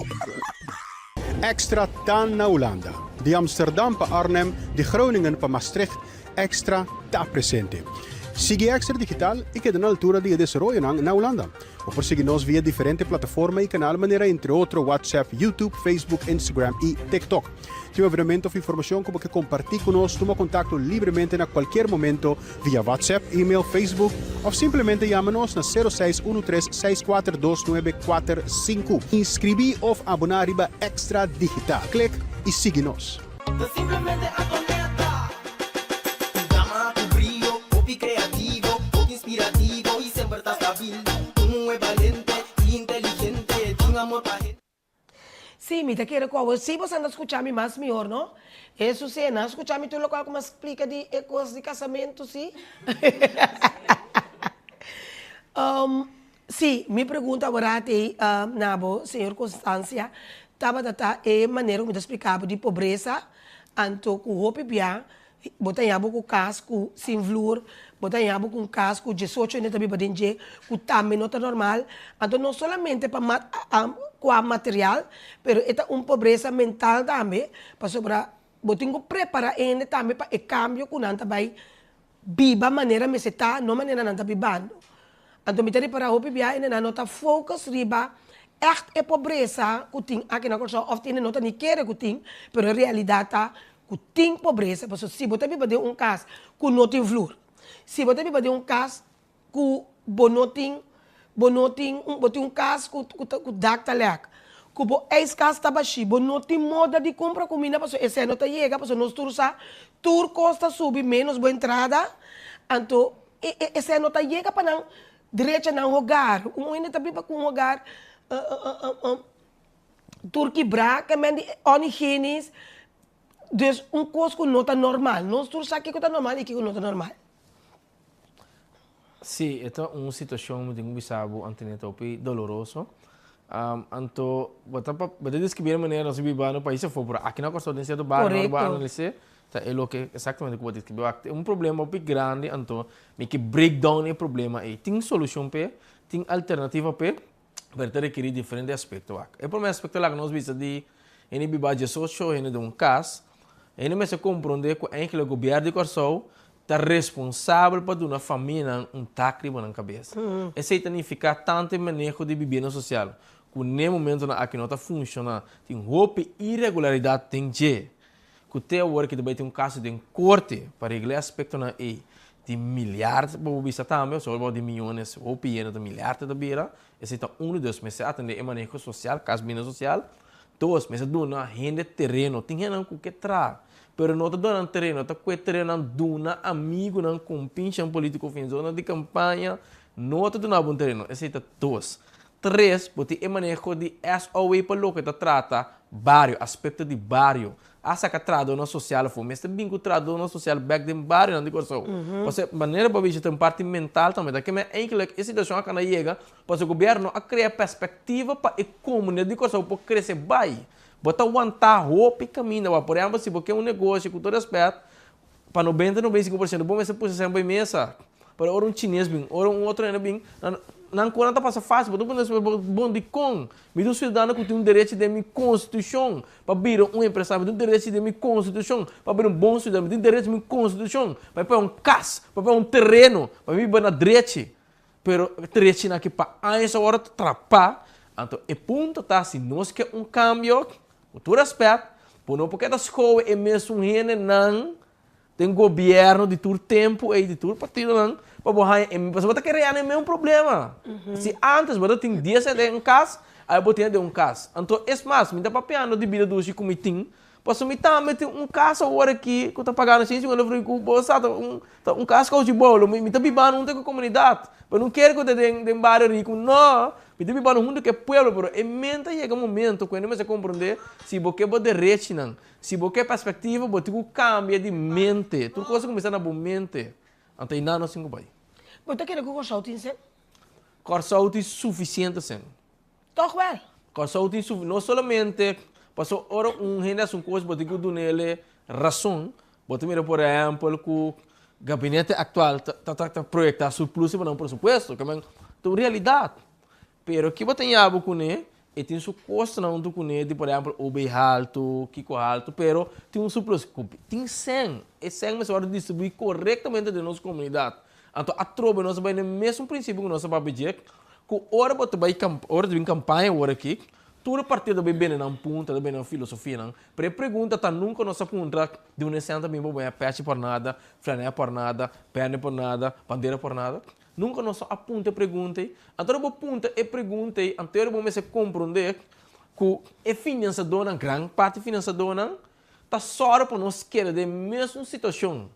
[SPEAKER 7] Extra ta na Hulanda. Di Amsterdam pa Arnhem, di Groningen pa Maastricht, Extra ta presente. Sigui Extra Digital i keda na altura di e desaroyonan na Hulanda. Bo por sigui nos via diferente plataforma i kanal manera entre otro WhatsApp, YouTube, Facebook, Instagram i TikTok. Tin un evenemento of informashon ku bo ke kompartí ku nos, tuma kontakto libremente na kualkier momento via WhatsApp, email, Facebook of simplemente yama nos na sero seis unu tres seis kuater dos nuebe kuater sinku. Inskribí of aboná riba Extra Digital. Klik i sigui nos.
[SPEAKER 1] Ta simplemente Antonieta. Un dama ku brio, hopi kreativo, hopi inspirativo i semper ta stabil. Un muhé balente i inteligente, tin amor pa hende.
[SPEAKER 2] Sí, mi ta kere ku awor sí boso anda skucha mi mas mihor, no? Hesus e nan skucha mi tur lokual ku mi a splika di e kos di kasamentu, sí? Sí, mi pregunta awor ati na bo, señor Constancia, tabata ta e manera ku mi ta splika bo di pobresa, anto ku hopi bia Bo ta haña bo ku kas ku sin vloer, bo ta haña bo ku un kas ku diesocho hende ta biba den dje, ku tambe no ta normal. Anto no solamente pa kua material, pero e ta un pobresa mental tambe, pasobra bo tin ku prepara e hende tambe pa e kambio ku nan ta bai biba manera mester ta, no manera nan ta bibando. Anto mi ta ripará hopi bia hendenan no ta focus riba ègt e pobresa ku tin aki na Kòrsou òf tin hende no ta ni kere ku tin, pero e realidat ta ku tin pobresa pasobra si bo ta biba den un kas ku no tin vloer, si bo ta biba den un kas ku bo no tin bo no tin bo tin un kas ku ku dak ta lèk, ku bo ijskas ta bashí, bo no tin moda di kumpra kuminda pasobra esei no ta yega pasobra nos tur sa tur kos ta subi ménos bo entrada, anto E esei no ta yega pa nan drecha nan hogar. Un hende ta biba ku un hogar tur kibrá, ke men di onhigienisch. Dus un kos ku no ta normal. Nos tur sa kiko ta normal i kiko no ta normal.
[SPEAKER 5] Sí, e ta un situashon, mi tin ku bisa bo, Antoinette, hopi doloroso. Anto, bo ta bo ta deskribí e manera nos a biba na pais afó, pero aki na Kòrsou den sierto bario bo a analis'é, Ta e loke exactamente cu bo a describi. Wak, un problema hopi grandi, anto mi ke break down e problema ey. Tin solucion p'e, tin alternativa p'e, pero ta rekeri diferente aspecto. Wak, e prome aspecto laga nos bisa di hende biba diesocho hende den un cas, hende mester compronde cu eigenlijk gobierno di Corsou ta responsabel pa duna famianan un dak riba nan cabes. Esey ta nifica tanto e maneho di bibienda social cu n'e momentonan aki no ta funciona, tin hopi iregularidad den dje. Ku te awor ki ta bai tin un kaso den korte pa regla e aspektonan ei di milyard bo por bisa tambe, osea bo di miyones hopi yendo ta milyard ta bira, esei ta uno. Dos, mester atende e maneho sosial, kas bina sosial. Dos, mester duna hende tereno. Tin hendenan ku ke traha. Pero no ta duna nan tereno, ta kue terenonan duna amigunan, kompinshanan polítiko, finansiadornan di kampaña, no ta duna bo un tereno. Esei ta dos. Tres, bo tin e maneho di SOW pa loke ta trata bario, aspekto di bario. A saka trahadónan sosial afó. Mester bin ku trahadónan sosial bèk den barionan di Kòrsou. Pasobra manera bo a bisa ta un parti mental tambe. Ta keme eindelijk e situashon a kana yega pasobra gobièrnu no a krea perspektiva pa e komunidat di Kòrsou por krese bai. Bo ta wantá hopi kaminda. Wak, por ehèmpel, si bo ke un negoshi, ku tur rèspèt, pa nobenta, 95 por siento bo mester pusa sèn bai mesa. Pero ora un chines bin, ora un otro hende bin, nan nan konan ta pasa fásil. Bo ta puntra esei, bon, dikon? Mi ta un siudadano ku tin un derechi den mi konstitushon pa bira un empresario, mi tin un derechi den mi konstitushon pa bira un bon siudadano, mi tin derechi den mi konstitushon pa mi paga un kas, pa mi paga un tereno, pa mi biba na drechi. Pero e drechinan aki pa años awor ta trapá. Anto e punto ta si nos ke un kambio, ku tur rèspèt, bo no por keda skohe e mesun hendenan Den gobierno di tur tempu ey, di tur partidonan, pa bo haña e, pasobra bo ta kere haña e mesun problema. Si antes bo ta tin dies hende den un kas, awe bo tin den un kas. Anto es mas, mi ta papiando di bida dushi ku mi tin, pasobra mi tambe tin un kas awor aki ku ta pagando 150 florin ku bo sa ta un ta un kas kouchi bolo. Mi ta bibando huntu ku e komunidat. Bo no kere ku ta den den bario riku, no! Mi ta bibando huntu ku e pueblo, pero e men ta yega momento ku hende mester komprende si bo ke bo derechinan. Si bo ke perspektiva, bo tin ku kambia di mente. Tur kos ta kuminsá na bo mente. Anto einan nos tin ku bai.
[SPEAKER 2] Bo ta kere ku Kòrsou tin sen?
[SPEAKER 5] Kòrsou tin sufisiente sen.
[SPEAKER 2] Tòg wèl.
[SPEAKER 5] Kòrsou tin sufi, no solamente pasobra ora un hende hasi un kos bo tin ku dun'el rason. Bo ta mira por ehèmpel ku gabinete aktual ta ta ta proyektá surplus riba nan presupuesto. Ke men ta un realidat. Pero ki bo ta yabu kuné? E tin su kostonan huntu kuné di por ehèmpel OB haltu, kiko haltu, pero tin un surplus. Tin sèn, e sèn mester wòrdu distribuí korektamente den nos komunidat. Anto atrobe nos a bai na e mesun prinsipio ku nos a papia dje, ku ora bo ta bai ora ta bin kampaña awor aki, tur e partido ta bai bende nan punta, ta bende nan filosofianan, pero e pregunta ta nunka nos a puntra di un e sèn ta bin pa bo baña pèchi por nada, flanè por nada, pène por nada, bandera por nada. Nunka nos a punta e pregunta ei. Anto ora bo punta e pregunta ei, anto ora bo mester komprondé ku e finansadónan, gran parti finansadónan, ta sòru pa nos keda den e mesun situashon.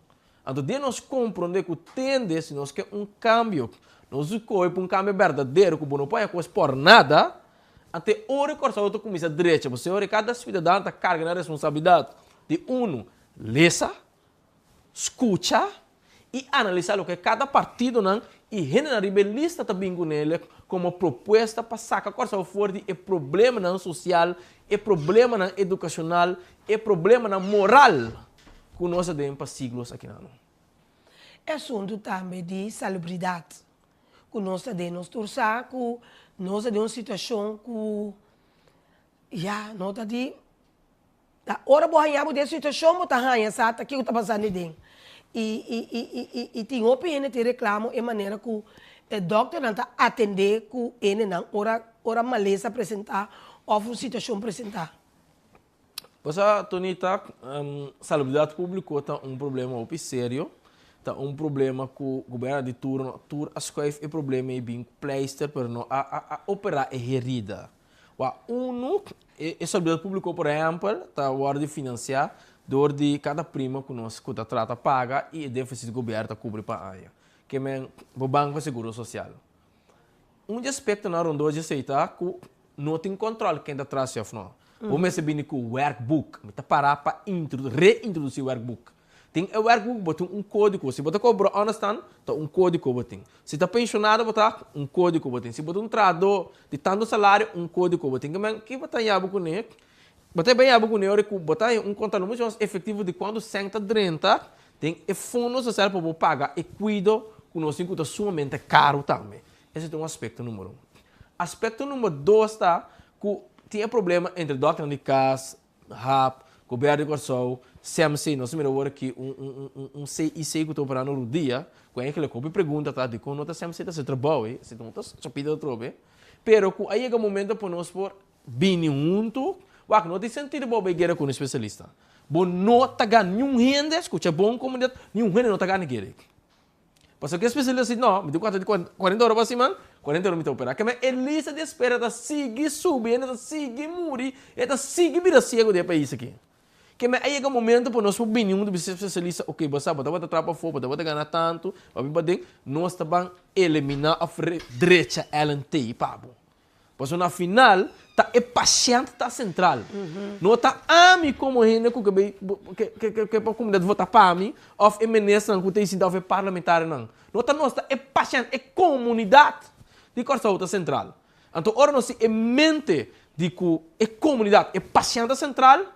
[SPEAKER 5] Anto den nos komprondé ku tende si nos ke un kambio, nos a kohe pa un kambio berdadero ku bo no por haña kos por nada, anto e ora e Kòrsou ta kuminsá drecha. Pasobra e ora kada siudadano ta karga nan responsabilidat di unu, lesa, skucha i analisá loke kada partidonan i hendenan riba e lista ta bin kunele komo propuesta pa saka Kòrsou for di e problemanan sosial, e problemanan edukashonal, e problemanan moral ku nos a den pa siglos akinan.
[SPEAKER 2] E asuntu tambe di salubridat ku nos ta den. Nos tur sa ku nos ta den un situashon ku ya no ta di. Ta ora bo haña bo den situashon bo ta haña sa ta kiko ta pasando den. I i i i i i tin hopi hende tin reklamo e manera ku e dòkternan ta atendé ku hendenan ora ora malesa presentá òf un situashon presentá.
[SPEAKER 5] Bo sa Tonita, salubridat públiko ta un problema hopi serio, ta un problema ku gobièrnu di turno tur a skuif e problema ei bin pleister pero no a a a operá e herida. Wak, unu, e servidor públiko por ehèmpel ta wòrdu di finansiá dor di kada prima ku nos ku ta trata paga i e défisit gobièrnu ta kubri pa aña. Ke men bo banko seguro sosial. Un di aspektonan rondó dje esei ta ku no tin kòntròl ken ta tras si òf no. Bo mester bini ku wèrkbuk. Mi ta pará pa reintrodusí wèrkbuk. Tin e werkboek bo tin un kódigo. Si bo ta kobra ònderstan, ta un kódigo bo tin. Si ta penshonado bo ta, un kódigo bo tin. Si bo ta un trahadó di tantu salario, un kódigo bo tin. Ke men, ki bo ta haña bo kuné? Bo ta haña bo kuné ora ku bo ta haña un kontròl muchu mas efektivo di kuantu sèn ta drenta den e fondo sosial pa bo paga e kuido ku nos tin ku ta sumamente karu tambe. Ese ta un aspekto numero un. Aspekto numero dos ta ku tin e problema entre dòkternan di kas, Hap, Gobièrnu di Kòrsou, CMC, nos a mira awor aki un un un un CIC ku ta operando rudia, ku eigenlijk hopi pregunta ta dikon no ta CMC ta hasi trabou ei, esei ta un chapita atrobe, pero ku a yega momento pa nos por bini huntu, wak no tin sentido bo bai guera ku un espesialista, bo no ta gana niun hende, skucha bon komunidat, niun hende no ta gana guera ei. Pasobra ki espesialista si no, mi tin ku hasi 40 ora pa siman, 40 ora mi ta operá. Keme e lista di espera ta sigui subi, hende ta sigui muri, hende ta sigui bira siegu den e pais aki. Ke men a yega momento pa nos por bini huntu bisa spesialista, ok, bo sa bo tabata traha pafó, bo tabata gana tantu, bo a bin paden, nos ta ban eliminá òf drecha LNT pa bo. Pasobra na final ta e pashènt ta sentral. No ta ami komo hende ku ke bai ke pa komunidat vota pa mi òf e ministernan ku ta sinta òf e parlamentarionan. No ta nos, ta e pashènt, e komunidat di Kòrsou ta sentral. Anto ora nos tin e mente di ku e komunidat, e pashènt ta sentral,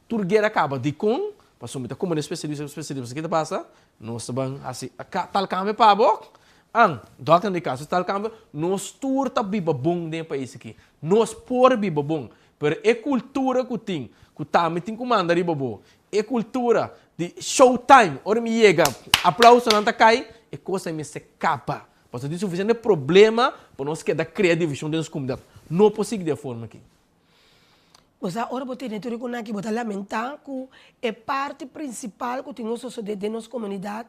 [SPEAKER 5] Tur guera kaba. Dikon? Pasobra mi ta komprende spesialista ku spesialista. Pasobra ke ta pasa? Nos ta ban hasi tal kambio pa bo. An, dòkter di kas, tal kambio. Nos tur ta biba bon den e pais aki. Nos por biba bon. Pero e kultura ku tin, ku tambe tin ku manda riba bo, e kultura di show time, ora mi yega, aplausonan ta kai, e kos ei mester kaba. Pasobra tin sufisiente problema pa nos keda krea divishon den nos komunidat. No por sigui di e forma aki.
[SPEAKER 2] Bo sa ora bo tene tur e ku nan aki bo ta lamentá ku e parti prinsipal ku tin un sosodé den nos komunidat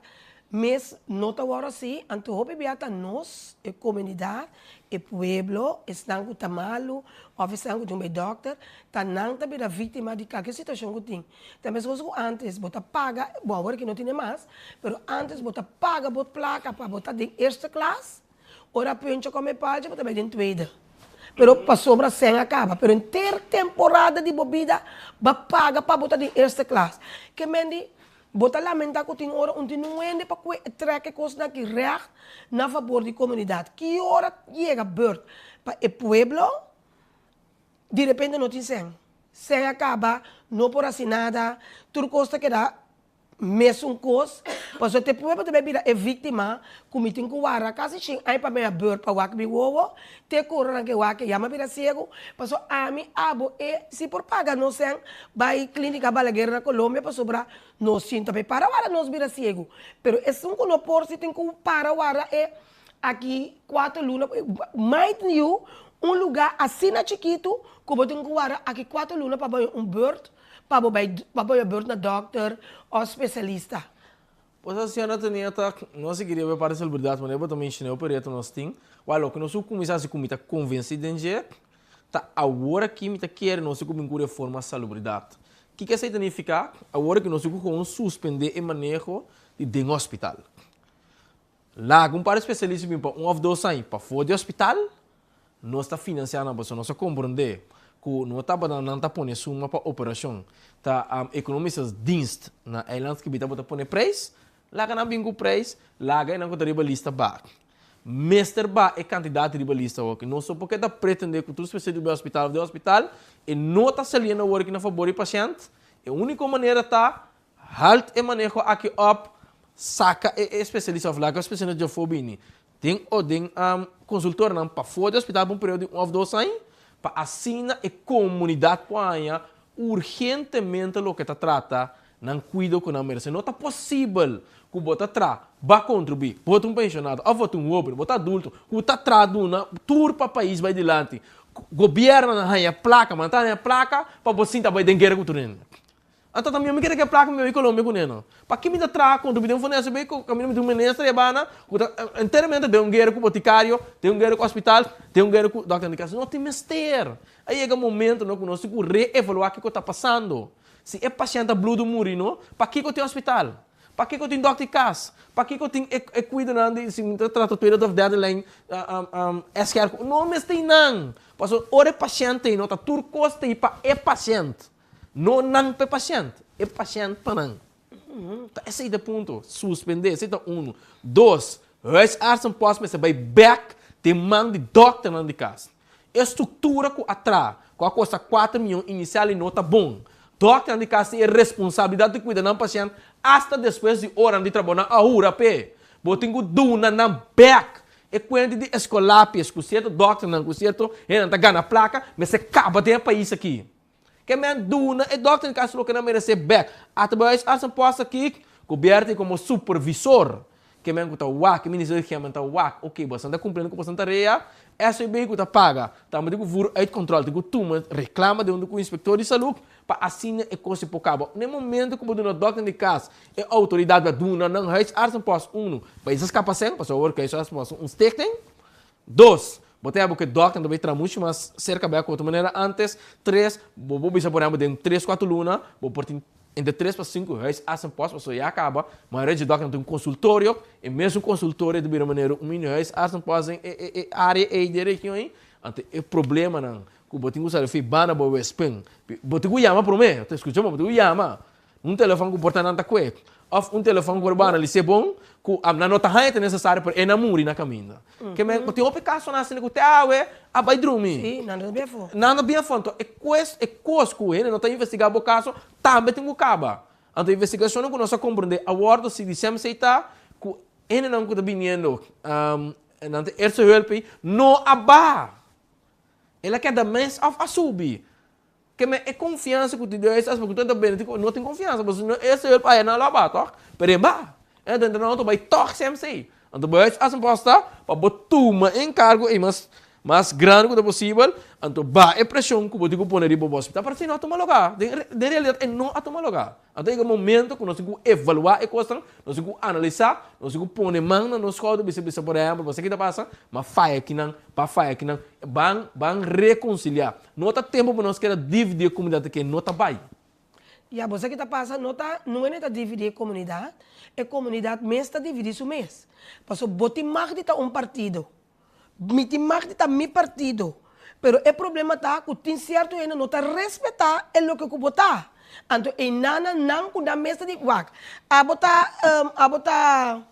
[SPEAKER 2] mes no ta wòrdu hasi, anto hopi bia ta nos, e komunidat, e pueblo, esnan ku ta malu òf esnan ku tin un bai dòkter, ta nan ta bira víktima di kalke situashon ku tin. Ta meskos ku ántes bo ta paga, bon awor aki no tene mas, pero ántes bo ta paga bo plaka pa bo ta den eerste klas, Ora Pencho come palchi bo ta bay den tweede. Pero pasobra sèn a caba. Pero henter temporada di bo bida bo a paga pa bo ta den eerste klas. Ke men di bo ta lamenta cu tin ora un tin un hende pa cue trek e cosnan aki recht na fabor di comunidad. Ki ora yega beurt pa e pueblo di repente no tin sèn. Sèn a caba, no por haci nada, tur cos ta keda Mesun kos, pasobra te pueblo ta bai bira e víktima ku mi tin ku wara kasi shin aña pa mea bùrt pa wak mi wowo, te ku ora nan ke wak ya mi a bira siegu, pasobra ami, abo, e si por paga nos sèn bai Klínika Balaguer na Colombia pasobra nos sin ta bai para wara nos bira siegu, pero esun ku no por si tin ku para wara e aki kuater luna, mind you un lugá asina chikitu ku bo tin ku wara aki kuater luna pa bai un bùrt. Pa bo bai pa bo beurt na dokter of spesialista.
[SPEAKER 5] Pues anciana tenia ta no a sigui riba e parti salubridad manera bo ta menciona e reto nos tin wak loke nos ku cuminsa haci ku mi ta convenci den dje ta awor aki mi ta kere nos tin ku bin ku reforma salubridad kiko esey ta nifica awor aki nos tin ku gewoon suspende e maneho di den hospital Laga un par di spesialista bin pa un òf dos aña pafó di hospital, nos ta finansiá nan pasobra nos a komprondé ku no tabata nan ta pone suma pa operashon, ta Economische Dienst na eilandsgebied tabata pone preis, laga nan bin ku preis, laga e nan ku ta riba lista bak. Mester ba e kantidat riba lista awor ki nos no por keda pretendé ku tur spesialista di hospital òf di hospital e no ta saliendo awor aki na fabor di pashènt, e úniko manera ta Halt e maneho aki op, saka e especialista of laga e especialista djafó bini den o den consultornan pafó di hospital pa un periodo di un of dos aña pa asina e comunidad por haña urgentemente loke ta trata nan cuido cu nan merece. No ta posibel cu bo ta tra ba contribui, bo ta un pensionado of bo ta un hoben, bo ta adulto cu ta tra duna tur pa pais bay dilanti, gobiernonan haña placa, ma nan ta haña placa pa bo sinta bay den guera cu tur hende. Anto ta mi mi kere ke plaka mi bai Colombia ku neno. Paki mi ta traha kontra mi den un SB ku kaminda mi tin un minister e bana ku ta enteramente den un guera ku botikario, den un guera ku hospital, den un guera ku dokter di kas. No tin mester. A yega momento no ku nos tin ku reevaluá kiko ta pasando. Si e pashènt a bludu muri no, pakiko tin hospital? Pakiko tin dokter di kas? Pakiko tin e e kuidonan di si mi ta trata tweede of derde lijn SGR? No mester nan. Pasobra ora e pashènt ei no ta tur kos ta ei pa e pashènt. No nan pa e pashènt, e pashènt pa nan. Ta esei ta e punto, suspendé, esei ta unu. Dos, huisartsenpost mester bai bèk den man di dòkternan di kas. E struktura ku a traha, ku a kosta kuater mion inisial i no ta bon. Dòkternan di kas tin e responsabilidat di kuida nan pashènt asta despues di oranan di trabou. Nan a hura p'e. Bo tin ku duna nan bèk e kuenta di eskolapies ku sierto dòkternan ku sierto hendenan ta gana plaka mester kaba den e pais aki. Ke men duna e dokter di kas loke nan meresé bek. Ata bo huis artsen post aki, gobierno tin komo supervisor. Ke men ku ta wak, e ministerio di Gemen ta wak, ok, boso ta kumpliendo ku boso tarea, SVB ku ta paga, tambe tin ku voer uit kontrol, tin ku tuma reklama den huntu ku inspektor di salú pa asina e kos si por kaba. Na e momento ku bo duna dokter di kas e outoridat pa duna nan huisartsenpost unu, pa esas skapa sèn, pasobra awor ku huisartsenpost un stichting. Dos, Bo ta yaba ku e dòkter ta bai traha muchu mas serka bek ku otro manera antes. Tres, bo por bisa por ehèmpel den tres kuater luna bo por tin entre tres pa sinku huisartsenpost pasobra ya kaba mayoria dje dòkternan tin un konsultorio, e mesun konsultorio ta bira manera un mini huisartsenpost den e e área ei den e region ei. Anto e problemanan ku bo tin ku sali fi banda bo wespen, bo tin ku yama promé, ta skucha bo, bo tin ku yama. Un telefòn ku por ta nan ta kue, òf un telefòn ku por bo analis'é bon, ku nan no ta haña ta nesesario, pero e nan muri na kaminda. Ke men, bo tin hopi kasonan asina ku te awe a bai drumi.
[SPEAKER 2] Sí, nan no ta bien afó.
[SPEAKER 5] Nan no bien afó. Anto e kues, e kos ku hende no ta investigá bo kaso, tambe tin ku kaba. Anto investigashonnan ku nos a komprendé awor si di CMC ta ku hendenan ku ta biniendo nan ta eerste hulp ei, no a baha. El a keda mes òf a subi. Ke men e konfiansa ku tin Dios es pasobra ku tur ta bini tin no tin konfiansa pasobra si no e señor pa nan lo a baha tòg pero e baha e ta entra nan auto bai tòg CMC anto bo a suposta pa bo tuma e enkargo ei mas mas grandi ku ta posibel anto baha e preshon ku bo tin ku pone riba bo hospital pero si no a tuma lugá den den realidat e no a tuma lugá anto yega momento ku nos tin ku evaluá e kosnan nos tin ku analisá nos tin ku pone man na nos skouder bisa bisa por ehèmpel bo sa ki ta pasa m'a faya kinan pa faya kinan ban ban rekonsiliá. No ta tempu pa nos keda dividí e komunidat aki, no ta bai.
[SPEAKER 2] Ya, bo sa ki ta pasa, no ta nuene ta dividí e komunidat, e komunidat mes ta dividí su mes. Pasobra bo tin mag di ta un partido, mi tin mag di ta mi partido, pero e problema ta ku tin sierto hende no ta respetá e loke ku bo ta. Anto einanan nan ku nan mes ta di, wak, abo ta, abo ta.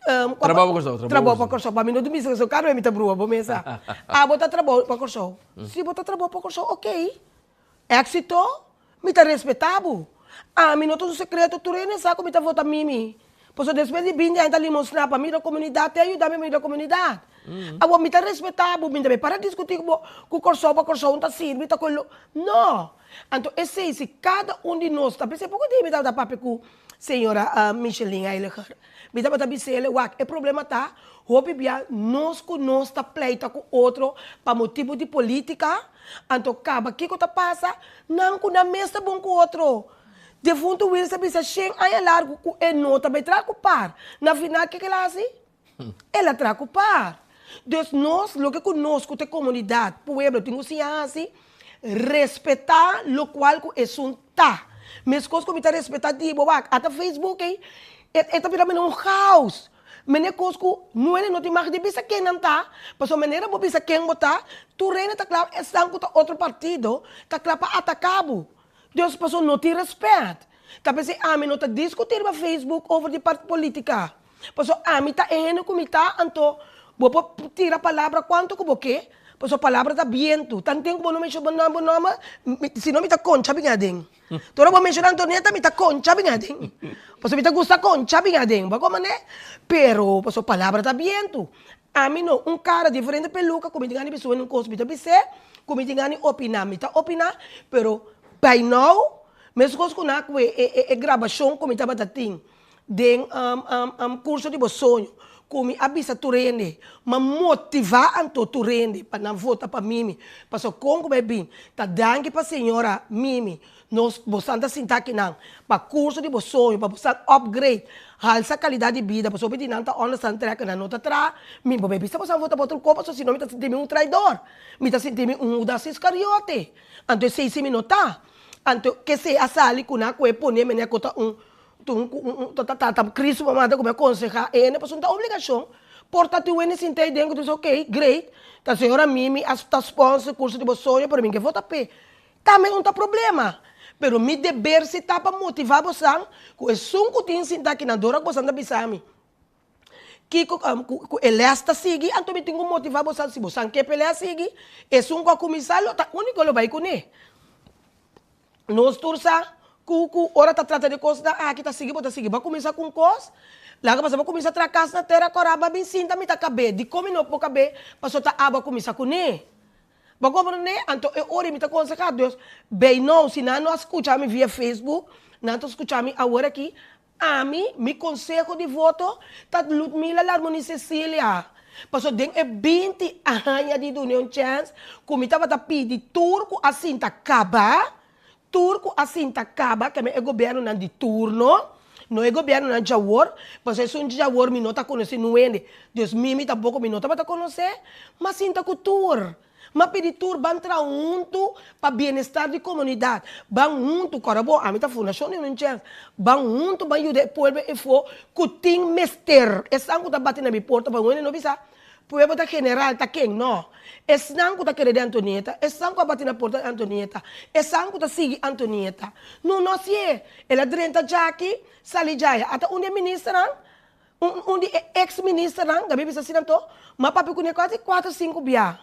[SPEAKER 5] Trabou pa Kòrsou,
[SPEAKER 2] trabou pa Kòrsou. Pa mi no ta bisa Kòrsou, kada bes mi ta brua bo mesa. Abo ta trabou pa Kòrsou. Si bo ta trabou pa Kòrsou, ok. Éksito, mi ta respetá bo. Ami no ta un sekreto, tur hende sa ku mi ta vota Mimi. Pasobra despues di binti aña ta limosná pa mira komunidat, te a yuda mi mira komunidat. Awor mi ta respetá bo, mi ta bay para diskutí ku bo ku Kòrsou pa Kòrsou no ta sirbi, ta koi lo. No! Anto esei si kada un di nos ta pensa, poko di mi tabata papia ku Señora Micheline Heiliger, mi tabata bis'el, wak, e problema ta, hopi bia nos ku nos ta pleita ku otro pa motibu di politica, anto kaba kiko ta pasa? Nan ku nan mes ta bon ku otro. Defuntu Wills a bisa shen aña largu ku e no ta bai traha ku par. Na final kiko el a hasi? El a traha ku par. Dus nos, loke ku nos ku ta e komunidat, pueblo tin ku siña hasi, respetá lokual ku esun ta. Meskos ku mi ta respetá di bo wak, ata Facebook ei, e ta bira mene un chaos. Mene kos ku nuene no tin mag di bisa ken nan ta, pasobra manera bo bisa ken bo ta, tur rende ta kla, esnan ku ta otro partido ta kla pa ataká bo. Dus pasobra no tin respèt. Ta p'esei ami no ta diskutí riba Facebook over di part politika. Pasobra ami ta e hende ku mi ta, anto bo por tira palabra kuantu ku bo ke, pasobra palabra ta bientu. Tanten ku bo no menshoná bo nòmber, si no mi ta koncha bin aden. Te ora bo menshoná Antonieta mi ta koncha bin aden. Pasobra mi ta gusta koncha bin aden, bo a komprendé? Pero pasobra palabra ta bientu. Ami no, un kara diferente peluka ku mi tin gana di bis'e un kos mi ta bis'é, ku mi tin gana di opiná mi ta opiná, pero by now, meskos ku nan ku e grabashon ku mi tabata tin. Den Curso di bo soño cu mi a bisa tur hende, m'a motiva anto tur hende pa nan vota pa Mimi, pasobra con cu bai bin ta danki pa señora Mimi, nos bosan ta sinta akinan pa Curso di bo soño, pa bosan upgrade, halsa calidad di bida, pasobra di nan ta onderstand trekken, nan no ta traha, mi bo bai bisa bosan vota pa otro cos pasobra si no mi ta sinti mi un traidor, mi ta sinti mi un Judas Iscariote, anto esey si mi no ta, anto kesey a sali cu nan cu e pone mene cu ta un Tun ku un ta ta ta Cristo pa manda ku mi a konsehá e hende pasobra un ta obligashon. Por ta tin wende sinta ei den ku ta bisa ok great ta señora Mimi a ta sponsor kurso di bo soño pero mi ke vota p'e. Tambe un ta problema. Pero mi deber si ta pa motivá bosan ku esun ku tin sinta aki nan dor ku bosan ta bisa mi kiko ku e lès ta sigui anto mi tin ku motivá bosan si bosan ke p'e lès sigui esun ku a kuminsá lo ta úniko lo bai kuné. Nos tur sa ku ku ora ta trata di kosnan aki ta sigui bo ta sigui. Bo a kuminsá ku un kos, laga pasa bo kuminsá traha kas na tera kòrá bo a bin sinta mi ta kab'é. Dikon mi no por kab'é? Pasobra ta abo a kuminsá kuné. Bo a komprendé? Anto e ora mi ta konsehá Dios, bei nou, si nan no a skucha mi via Facebook, nan ta skucha mi awor aki, Ami, mi konseho di voto ta Ludmila Larmonie Cecilia. Pasobra den e binti aña di dun'e un chèns ku mi tabata pidi tur ku a sinta kaba, tur ku a sinta kaba, keme e gobièrnunan di turno, No e gobièrnunan djawor, pasobra esun djawor mi no ta konosé nu hende. Dus mi mi tampoko mi no tabata konosé, m'a sinta ku tur. M'a pidi tur ban traha huntu pa bienestar di komunidat. Ban huntu, kòrda bo, ami ta Fundashon di Union Chèns, ban huntu ban yuda e pueblo efo ku tin mester. Esnan ku ta bati na mi porta pa un hende no bisa, Pueblo ta general ta ken? No. Esnan ku ta kere di Antonieta, esnan ku a bati na porta di Antonieta, esnan ku ta sigui Antonieta. No, no hasié. El a drenta djaki, sali djaya. Ata un di e ministernan, un un di e ex ministernan, Gaby bisa asina anto, m'a papia kuné kasi kuater sinku bia.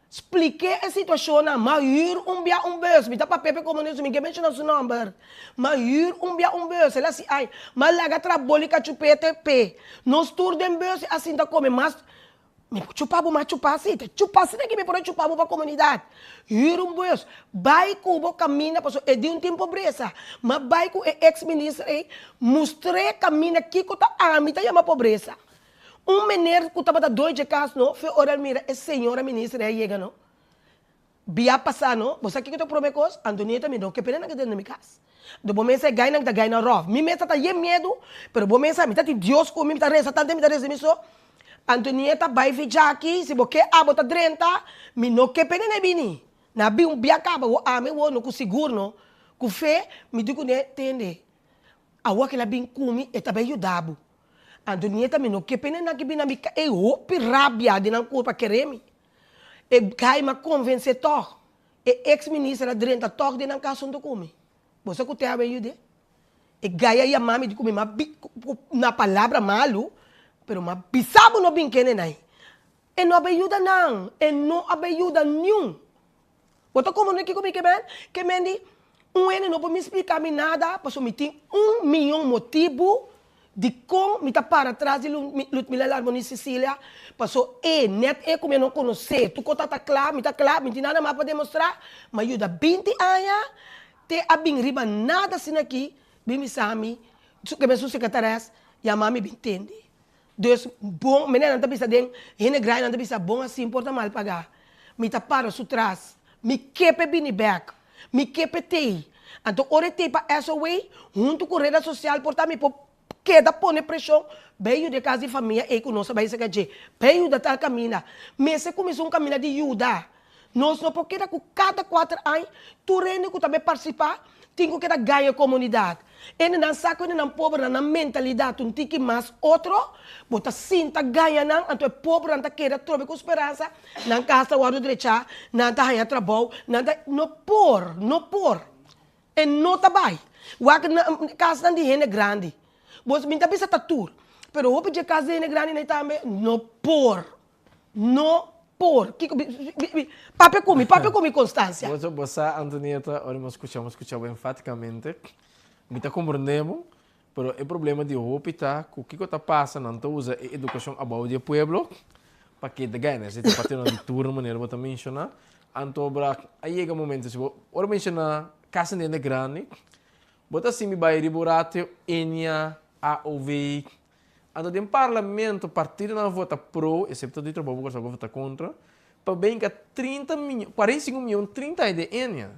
[SPEAKER 2] Splik'é e situashonnan. M'a hür un bia un bus. Mi ta papia p'e komunista, mi ke menshoná su nòmber. M'a hür un bia un bus. El a si ai. M'a laga traha boli kachupete p'e. Nos tur den bus a sinta kome mas. Mi por chupa bo, m'a chupa si. Ta chupa asina ki mi por a chupa bo pa komunidat. Hür un bus. Bai ku bo kaminda pasobra e di un tin pobresa. M'a bai ku e eks minister ei, mustr'é kaminda kiko ta ami ta yama pobresa. Un meneer cu tabata dooi dje cas no, fe ora el mira e señora minister a yega no. Bia pasa no, bo sa kico ta prome cos? Antonieta mi no ke pena nan ke drenta mi cas. Do bo mesa e gainan ta gaina rof. Mi mesa ta yen miedu, pero bo mesa mi ta tin Dios cu mi, mi ta reza tanto mi ta reza mi so. Antonieta bay fi djaki, si bo ke abo ta drenta, mi no ke pena nan e bini. Na bin un bia caba, wo ami wo no cu sigur no, cu fe, mi di cune, tende, awor kila bin cu mi e ta bay yuda bo. Anto nieta mi no ke pene nan ki bina mi ka e hopi rabia den nan kurpa kere mi. E guy m'a konvensé tòg. E ex minister a drenta tòg den nan kas huntu ku mi. Bo sa ku te awe yude? E guy a yama mi di ku mi m'a bi na palabra malu, pero m'a bisa bo no bin kende nai. E no a bay yuda nan, e no a bay yuda niun. Bo ta komprende kiko mi ke men? Ke men di, un hende no por mi splika mi nada pasobra mi tin un miyon motibu dikon mi ta para tras di Ludmila Larmonie Cecilia, paso e, nèt e ku mi a no konosé, tur kos ta kla, mi ta kla, mi tin nada mas pa demostrá, mi a yuda binti aña te a bin riba nada asina aki, bin bisa mi, ke men su sekretares yama mi bin tende. Dus bon, meneer nan ta bisa den hende grandi nan ta bisa bon asin por ta mal pagá. Mi ta para su tras. Mi ke p'e bini bèk. Mi ke p'e tei. Anto ora e tei pa SOW, huntu ku reda sosial por ta mi por keda pone preshon bai yuda e kas di famia ei ku nos a bai saka dje. Bai yuda tal kaminda. Mester kuminsá un kaminda di yuda. Nos no por keda ku kada kuater aña tur hende ku ta bai partisipá tin ku keda gaña komunidat. Hendenan sa ku hendenan pobernan nan mentalidat un tiki mas otro, bo ta sinta gaña nan, anto e pobernan ta keda trobe ku speransa, nan kas ta wòrdu drechá, nan ta haña trabou, nan ta, no por, no por. E no ta bai. Wak na kasnan di hende grandi. Bo, mi ta bisa ta tur, pero hopi dje kas di hende grandi nan tambe no por. No por. Kiko papia ku mi, papia ku mi Constancia.
[SPEAKER 5] Bo bo sa Antonieta, ora mi a skucha, mi a skucha bo enfaticamente. Mi ta komprende bo, pero e problema di hopi ta ku kiko ta pasa nan ta usa e edukashon abou di e pueblo pa keda gana. Esei ta partinan di tur manera bo ta menshoná. Anto bra a yega momento si bo ora menshoná kas hende grandi, bo ta sinti bai riba un ratio Enia, AOV, Anto den parlamento partidonan a vota pro, excepto di Trabou pa Kòrsou ku a vota kontra, pa benka 30 miyon, 45 miyon 30 ai den Enia.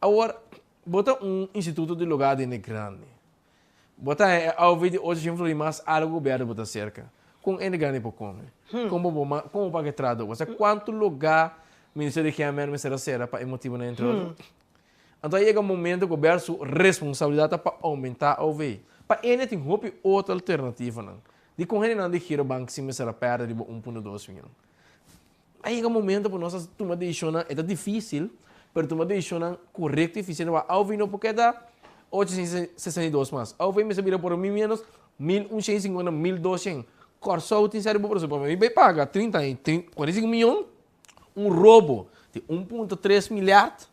[SPEAKER 5] Awor, bo ta un instituto di lugá den e grandi. Bo ta haña e AOV di 800 florin mas algu ku gobièrnu bo ta serka. Kon hende grandi por kome? Kon bo por kon bo paga e trahadó? Bo sa kuantu lugá Ministerio di GMN mester a sera pa e motibunan entre otro? Anto a yega un momento ku Bert su responsabilidat ta pa oumentá OV. Pa ene tin hopi otro alternativanan. Dikon hendenan di Girobank si mester a pèrdè riba 1.2 mion? A yega un momento ku nos a tuma desishonnan, e ta difísil, pero tuma desishonnan korekto i efisiente pa OV no por keda 862 mas. OV mester bira por mi ménos 1150, 1200. Kòrsou tin seri bo presupuesto. Mi bai paga 30 i 45 mion, un robo di 1.3 milyard.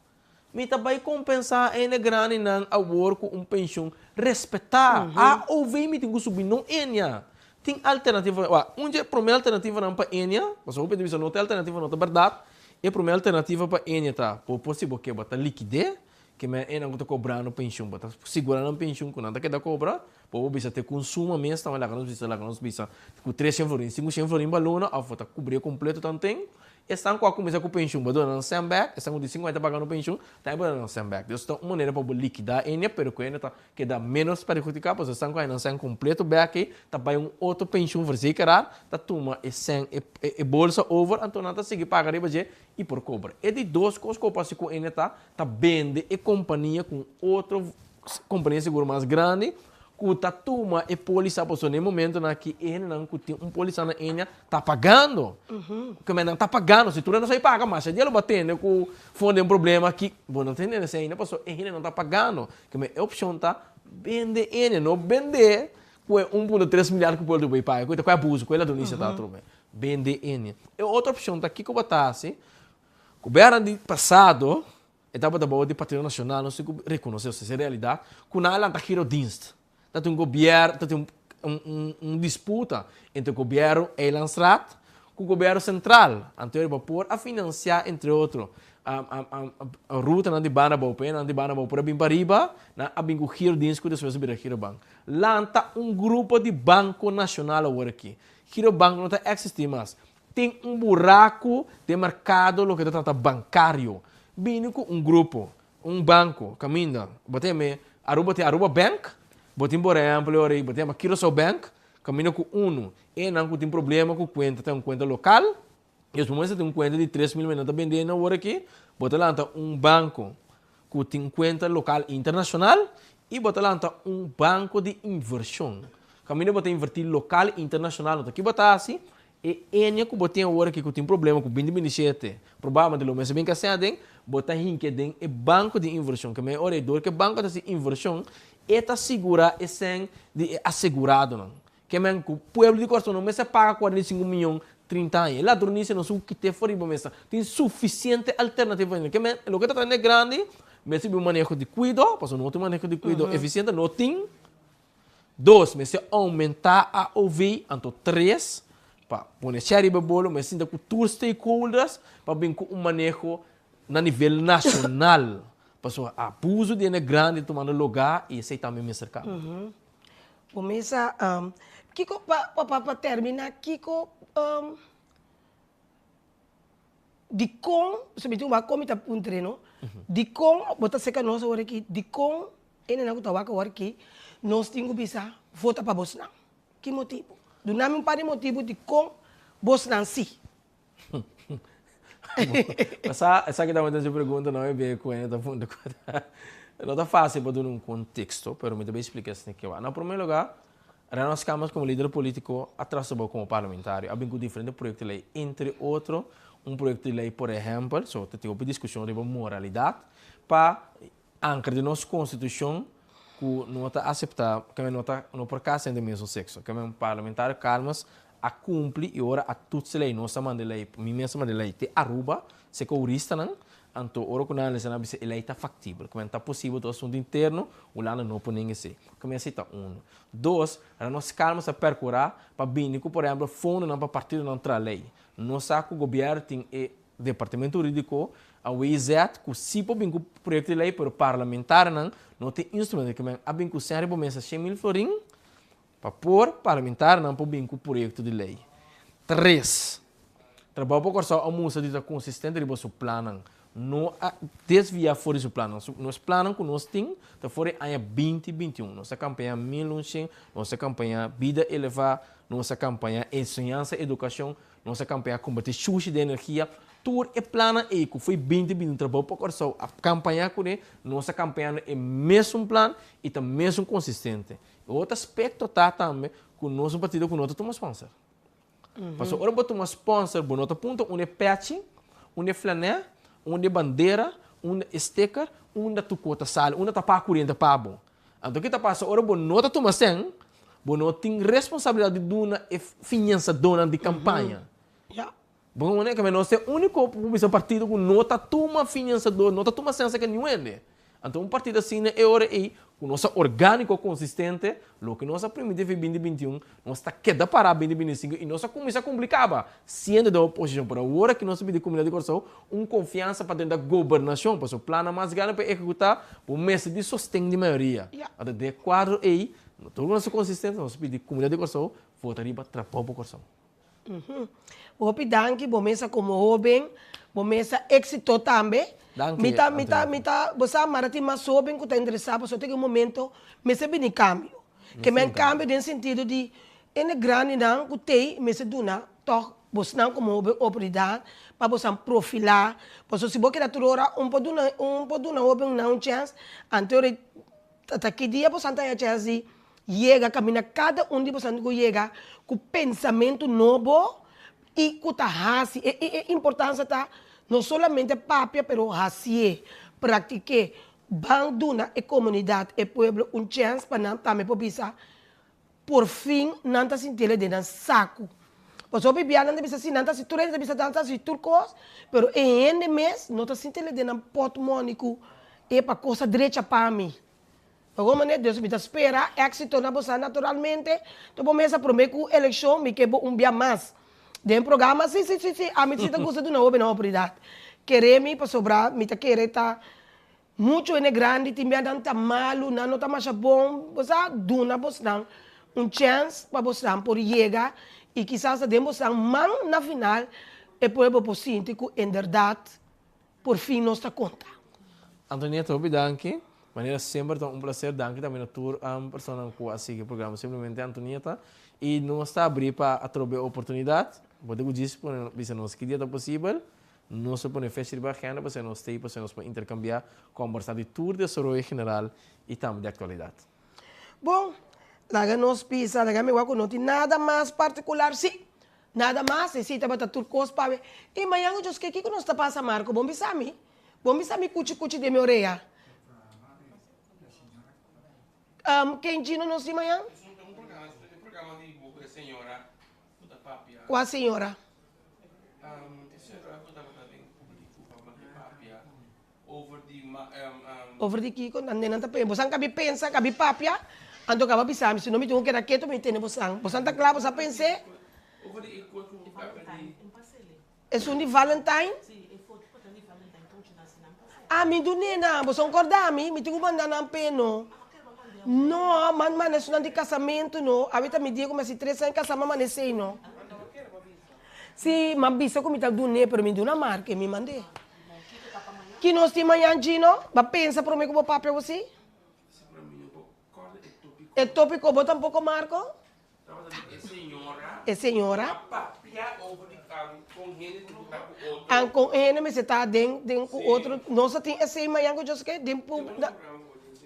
[SPEAKER 5] Mi ta bai kompensá ene grandinan awor ku un penshun respetá. AOV mi tin ku subi, no Enia. Tin alternativa. Wak, un dje promé alternativanan pa Enia, pasobra hopi ta bisa no tin alternativa, no ta bèrdat. E promé alternativa pa Enia ta, bo por si bo ke bo ta likid'é, ke men enan ku ta kobrando penshun, bo ta sigurá nan penshun ku nan ta keda kobra, bo por bisa te ku un suma mes tambe, laga nos bisa, laga nos bisa ku 300 florin, 500 florin pa luna òf bo ta kubrié kompleto tanten. Esnan ku a kuminsá ku penshun bo duna nan sèn bèk, esnan ku di 50 pagando penshun tambe bo duna nan sèn bèk. Dus ta un manera pa bo likidá ene pero ku ene ta keda ménos perhudiká pasobra esnan ku haña nan sèn kompleto bèk ei ta bai un otro penshun verzekeraar ta tuma e sèn e bolsa over anto nan ta sigui paga riba dje i por kobra. E di dos kos ku bo por hasi ku ene ta ta bende e kompania ku un otro kompania seguro mas grandi ku ta tuma e polisa pasobra na e momentonan aki e hendenan ku tin un polisa na Enia ta pagando. Keme nan ta pagando si tur hende sa paga masha dia lo bo a tende ku for den problema aki bo no ta tende esei ainda pasobra e hendenan ta pagando. Keme e opshon ta bende Enia no bende ku e 1.3 milyar ku pueblo ta paga ku ta ku e abuso ku e ladronisia ta atrobe. Bende Enia. E otro opshon ta kiko bo ta hasi gobièrnu di pasado E tabata bou di Partido Nacional, nos tin cu reconoce, osea, e realidad, cu nan a lanta Girodienst. Ta tin un gobier, ta tin un, un disputa entre gobierno Eilandsraad cu gobierno central. Anto e por a financia, entre otro, rutanan di banda bou, penan di banda bou por a bin pariba, nan a bin cu Girodienst cu despues a bira Girobank. Lanta un grupo di Banco Nacional awor aki. Girobank no ta existi mas. Tin un buraku den merkado loke ta trata bankario. Bini ku un grupo, un banko, kaminda. Bo ta yama Aruba tin Aruba Bank, bo tin por ehèmpel ora ei bo ta yama Curaçao Bank, kaminda ku unu. Enan ku tin problema ku kuenta ta un kuenta lokal, i despues bo mester tin un kuenta di 3000 men nan ta bende awor aki, bo ta lanta un banko ku tin kuenta lokal internashonal i bo ta lanta un banko di invershon. Kaminda bo ta invertí lokal i internashonal. Anto ki bo ta hasi? E enia ku bo tin awor aki ku tin problema ku binti 27, probablemente lo mester bin kasé aden, bo ta hinke den e banko di invershon. Ke mei ora ei dor ku e banko ta hasi invershon, e ta sigurá e sèn di e aseguradonan. Ke men ku pueblo di Kòrsou no mester paga 45 mion 30 aña. E ladronisia no su kite for riba mesa. Tin sufisiente alternativa ainda. Ke men loke ta trende grandi, mester bin un maneho di kuido, pasobra no tin maneho di kuido efisiente, no tin. Dos, mester oumentá AOV, anto tres, pa pone shè riba e bolo, mester sinta ku tur stakeholders pa bin ku un maneho na nivel nashonal. Pasobra abuso di hende grandi ta tumando lugá i esei tambe mester kaba.
[SPEAKER 2] Bo mesa, kiko pa pa pa terminá kiko dikon, pasobra mi tin wak kon mi ta puntra no, dikon bo ta seka nos awor aki, dikon Hendenan ku ta wak awor aki, nos tin ku bisa, vota pa bosnan. Ki motibu? Duna mi un par di motibu dikon bosnan si.
[SPEAKER 5] Pasá esaki tabata su pregunta no e be ku hende ta puntra ku ta no ta fásil pa duna un konteksto pero mi ta bay splika esaki kiba. Na promé lugá Reynolds Campos komo lider polítiko a trastabou komo parlamentario a bin ku diferente proyekto di lei entre otro un proyekto di lei por ehèmpel so ta tin hopi diskushon riba moralidat pa Anker di nos konstitushon ku no ta aseptá ke men no ta no por kasa entre mesmo sekso. Ke men parlamentario Calmes a kumpli i ora a tutsi lei nos a manda e lei mi mes a manda e lei te Aruba seka huristanan anto ora ku nan analisá nan a bisa e lei ta faktibel ke men ta posibel ta asuntu interno Hulanda no por nenga esei. Ke men esei ta uno. Dos, nos Calmes a perkurá pa bini ku por ehempel fondonan pa partidonan traha lei. Nos sa ku gobièrnu tin e Departamento Hurídiko a WZ ku si por bin ku proyekto di lei pero parlamentarionan no tin instrumento ke men a bin ku sèn riba mesa 100,000 florin pa por parlamentarionan por bin ku proyekto di lei. Tres, Trabou pa Kòrsou a mustra di ta konsistente riba su plannan. No a desviá for di su plannan. Nos plannan ku nos tin ta for di aña 2021. Nos a kampañá 1100, nos a kampañá bida elevá, nos a kampañá enseñansa, edukashon, Nos a kampañá kombertí shushi den energia. Tur e plannan ei ku foi binti bini un trabou pa Kòrsou a kampañá kuné, nos a kampañá na e mesun plan i ta mesun konsistente. E otro aspekto ta tambe ku nos un partido ku no ta tuma spònser. Pasobra ora bo tuma spònser bo no ta punta unda e pèchi, unda e flanè, unda e bandera, unda e sticker, unda tur kos ta sali, unda ta paga kuriente pa bo. Anto ke ta pasa ora bo no ta tuma sèn, bo no tin responsabilidat di duna e fiansadónan di kampaña. Bo kono ke nos ta e úniko bisa partido ku no ta tuma fiansadó, no ta tuma sèn serka niun hende. Anto un partido asina e ora ei ku nos ta orgániko konsistente, loke nos a primintí for binti 21, nos ta keda pará binti 25 i nos a kuminsá kumpli kaba, siendo den oposishon. Pero awor aki nos ta pidi komunidat di Kòrsou un konfiansa pa drenta gobernashon, pasobra plannan mas grandi pa ehekutá, bo mester di sosten di mayoria. Anto den e kuadro ei, tur ku nos ta konsistente, nos ta pidi komunidat di Kòrsou vota riba Trabou pa Kòrsou.
[SPEAKER 2] Hopi danki bo mesa komo hoben, bo mesa éksito tambe.
[SPEAKER 5] Danki,
[SPEAKER 2] Mi ta, mi ta,
[SPEAKER 5] Antonio.
[SPEAKER 2] mi ta, bo sa mara tin mas hoben ku ta interesá pasobra tin un momento mester bini kambio. Ke
[SPEAKER 5] Mester
[SPEAKER 2] men
[SPEAKER 5] un kambio.
[SPEAKER 2] kambio den sentido di e grandinan ku tei mester duna tòg bosnan komo hoben oportunidat pa bosan profilá. Pasobra si bo keda tur ora un por duna un por duna hobennan un chèns, anto Ta ta ki dia bosan ta haña chèns di yega kaminda kada un di bosan ku yega ku pensamentu nobo i ku ta hasi. E e importansia ta no solamente papia pero hasié, praktik'é. Ban duna e komunidat, e pueblo un chèns pa nan tambe por bisa Por fin nan ta sintiel den nan saku. Pasobra hopi bia nan ta bisa si nan ta hasi tur hende ta bisa nan ta hasi tur kos, pero e hende mes no ta sintiel den nan pòtmòni ku epa kos a drecha pa mi. Pasobra manera Dios mi ta spera éksito na bosa naturalmente, ta bo mesa promé ku elekshon mi ke bo un bia mas den programa si si si si ami si ta gusta duna hobennan oportunidat. Kere mi pasobra mi ta kere ta Muchu hende grandi tin bia nan ta malu, nan no ta masha bon. Bo sa duna bosnan un chèns pa bosnan por yega i kisas ta den bosnan man na final e pueblo por sinti ku inderdat por fin nos ta konta.
[SPEAKER 5] Antonieta hopi danki. Manera semper ta un placer. Danki tambe na tur personanan ku a sigui e programa Simplemente Antonieta. I nos ta abri pa atrobe oportunidat. Bo ta ku djis pone bisa nos ki dia ta posibel. Nos a pone fecha riba agenda pasobra nos ta ei pasobra nos por interkambiá, kombersá di tur desaroyo general i tambe di aktualidat.
[SPEAKER 2] Bon, laga nos bisa, laga mi wak ku no tin nada mas partikular, sí, nada mas, esei tabata tur kos pa awe. I mañan ku djoske kiko nos ta pasa Marco? Bon bisa mi, bon bisa mi kuchi kuchi den mi orea. Ken Gino nos tin mañan? Kua señora? Over di kiko? Nan nan ta pensa. Bosan kabi pensa, kabi papia, anto kaba bisa mi. Si no mi tin ku keda ketu, mi tene bosan. Bosan ta kla, bosan pens'é? Esun di Valentine? Ah, mi dun'é nan. Bosan kòrda mi? Mi tin ku manda nan p'e no. No, man manda esunnan di kasamentu no. Awe ta mi dia ku mi hasi tres aña kasá, man manda esei no. Sí, m'a bisa ku mi ta dun'é, pero mi duna marka e mi mand'é. Ki nos tin mañan, Gino? B'a pensa promé ku bo papia bo si? E tópiko bo tampoko, Marco? E señora. An con hende mester ta den den cu otro. Nos a tin esey mañan cu José den pub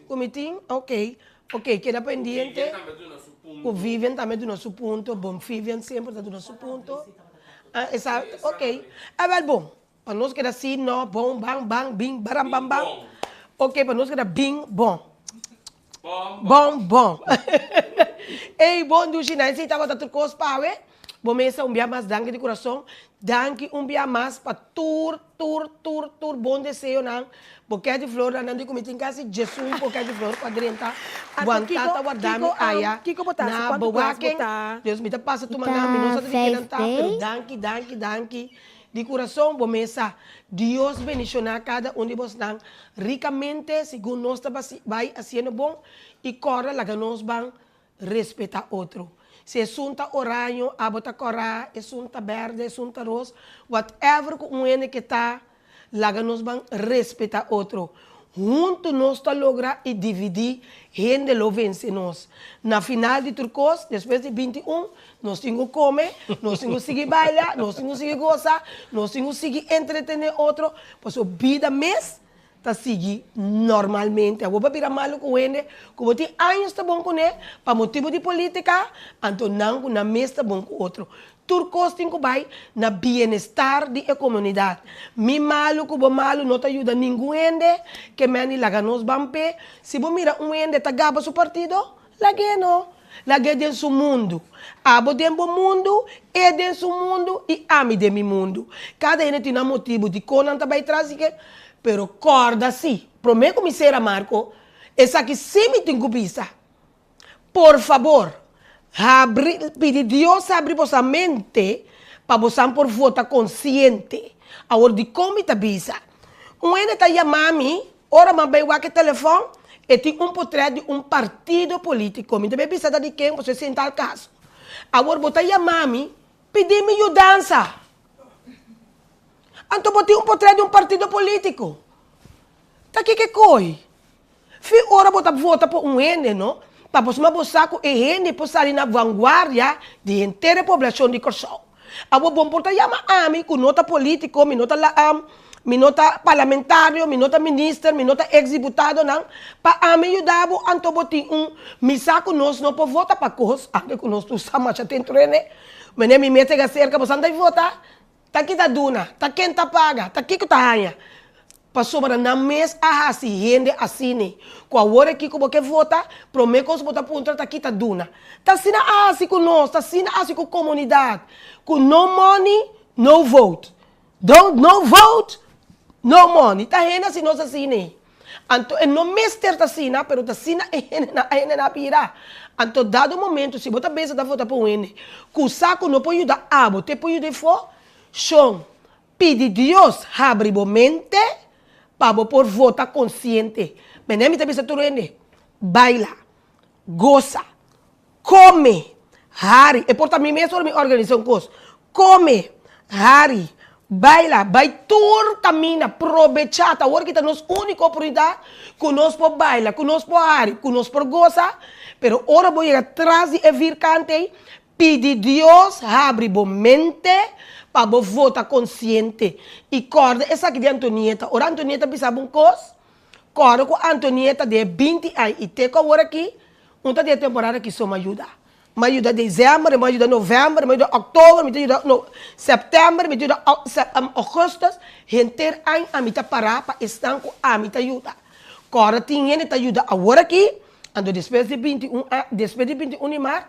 [SPEAKER 2] cu mi tin? Ok, ok keda pendiente cu Vivian tambe duna su punto. Bon Vivian semper ta duna su punto. Ah esa ok. Awel bon pa nos keda si no bon ban ban bin baran ban ban. Ok pa nos keda bin bon. Bon bon. Ey bon dushi nan esey tabata tur kos pa awe. Bo mesa un bia mas danki di kurason. Danki un bia mas pa tur tur tur tur bon deseonan. Boket di flor nan di ku mi tin kasi djesun boket di flor ku a drenta.
[SPEAKER 9] Anto
[SPEAKER 2] Wantá
[SPEAKER 9] kiko
[SPEAKER 2] ta warda mi
[SPEAKER 9] kiko
[SPEAKER 2] aya
[SPEAKER 9] kiko bo ta hasi
[SPEAKER 2] na
[SPEAKER 9] kuantu klas bo
[SPEAKER 2] bewaking.
[SPEAKER 9] ta?
[SPEAKER 2] Dus mi ta pasa tuma
[SPEAKER 10] Ta
[SPEAKER 2] nan mi no sa di ke nan ta pero
[SPEAKER 10] 5D.
[SPEAKER 2] danki danki danki di kurason bo mesa. Dios bendishoná kada un di bosnan Ricamente, segun nos ta bay haciendo bon y corda laga nos ban respeta otro. Si esun ta oraño, abo ta cora, esun ta berde, esun ta ros, whatever cu un hende ke ta, laga nos ban respeta otro. Hunto nos ta logra y dividi hende lo vence nos. Na final di tur cos, despues di 21, nos tin cu come, nos tin cu sigui baila, nos tin cu sigui goza, nos tin cu sigui entretene otro, pasobra bida mes ta sigui normalmente. Awor bo a bira malo cu hende cu bo tin años ta bon cune pa motibo di politica, anto nan cu nan mes ta bon cu otro. Tur kos tin ku bai na bienestar di e komunidat. Mi malu ku bo malu no ta yuda ningun hende, ke meni laga nos ban p'e. Si bo mira un hende ta gaba su partido, lag'é no. Lag'é den su mundu. Abo den bo mundu, e den su mundu i ami den mi mundu. Kada hende tin nan motibu dikon nan ta bai tras di ke, pero kòrda si, promé ku mi sera Marco, esaki sí mi tin ku bisa. Por fabor, habri, pidi Dios habri boso mente pa bosan por vota konsiente. Awor dikon mi ta bisa? Un hende ta yama mi, ora mi a bai wak e telefòn, e tin un potrèt di un partido polítiko. Mi ta bai bisa ta di ken, pasobra esei ta al kaso. Awor bo ta yama mi. Pidi mi yudansa. Anto bo tin un potrèt di un partido polítiko. Ta kiko e koi? Fi ora bo ta vota pa un hende, no? Pa pasobra bo sa ku e hende por sali na vanguardia di henter e poblashon di Kòrsou. Awor bo por ta yama ami ku no ta polítiko, mi no ta mi no ta parlamentario, mi no ta minister, mi no ta eks diputadonan, pa ami yuda bo, anto bo tin un, mi sa ku nos no por vota pa kos, aunke ku nos tur sa masha ten truene, mene mi mester ga serka bo san ta vota, Ta ki ta duna? Ta ken ta paga? Ta kiko ta haña? Pasobra nan mes a hasi hende asina ku awor e kiko bo ke vota, promé kos bo ta puntra ta ki ta duna. Ta asina a hasi ku nos, ta asina a hasi ku komunidat, ku no money, no vote. Don't no vote, no money. Ta hende hasi nos asina. Anto e no mester ta asina, pero ta asina e hendenan a hendenan a bira. Anto dado momento si bo ta beza ta vota pa un hende ku sa ku no por yuda abo te por yuda efo, shon, pidi Dios habri bo mente pa bo por vota konsiente. Mene mi ta bisa tur hende, baila, gosa, Come, hari, e por ta mi mes ora mi organisa un cos. Come, hari, baila, bai tur caminda, probecha, ta awor ki ta nos unico oportunidad cu nos por baila, cu nos por hari, cu nos por gosa, pero ora bo yega tras di e vierkant ey, pidi Dios habri bo mente pa bo vota consciente. Y corda esaki di Antonieta, ora Antonieta bisa bo un cos, corda cu Antonieta den e binti aña y te cu awor aki, Un ta di e temporada ki so mi a yuda. Mi a yuda december, mi a yuda november, mi a yuda october, mi ta yuda no september, mi ta yuda augustus, henter aña ami ta para pa esnan ku ami ta yuda. Kòrda tin hende ta yuda awor aki, anto despues di 21 a despues di 21 di mart,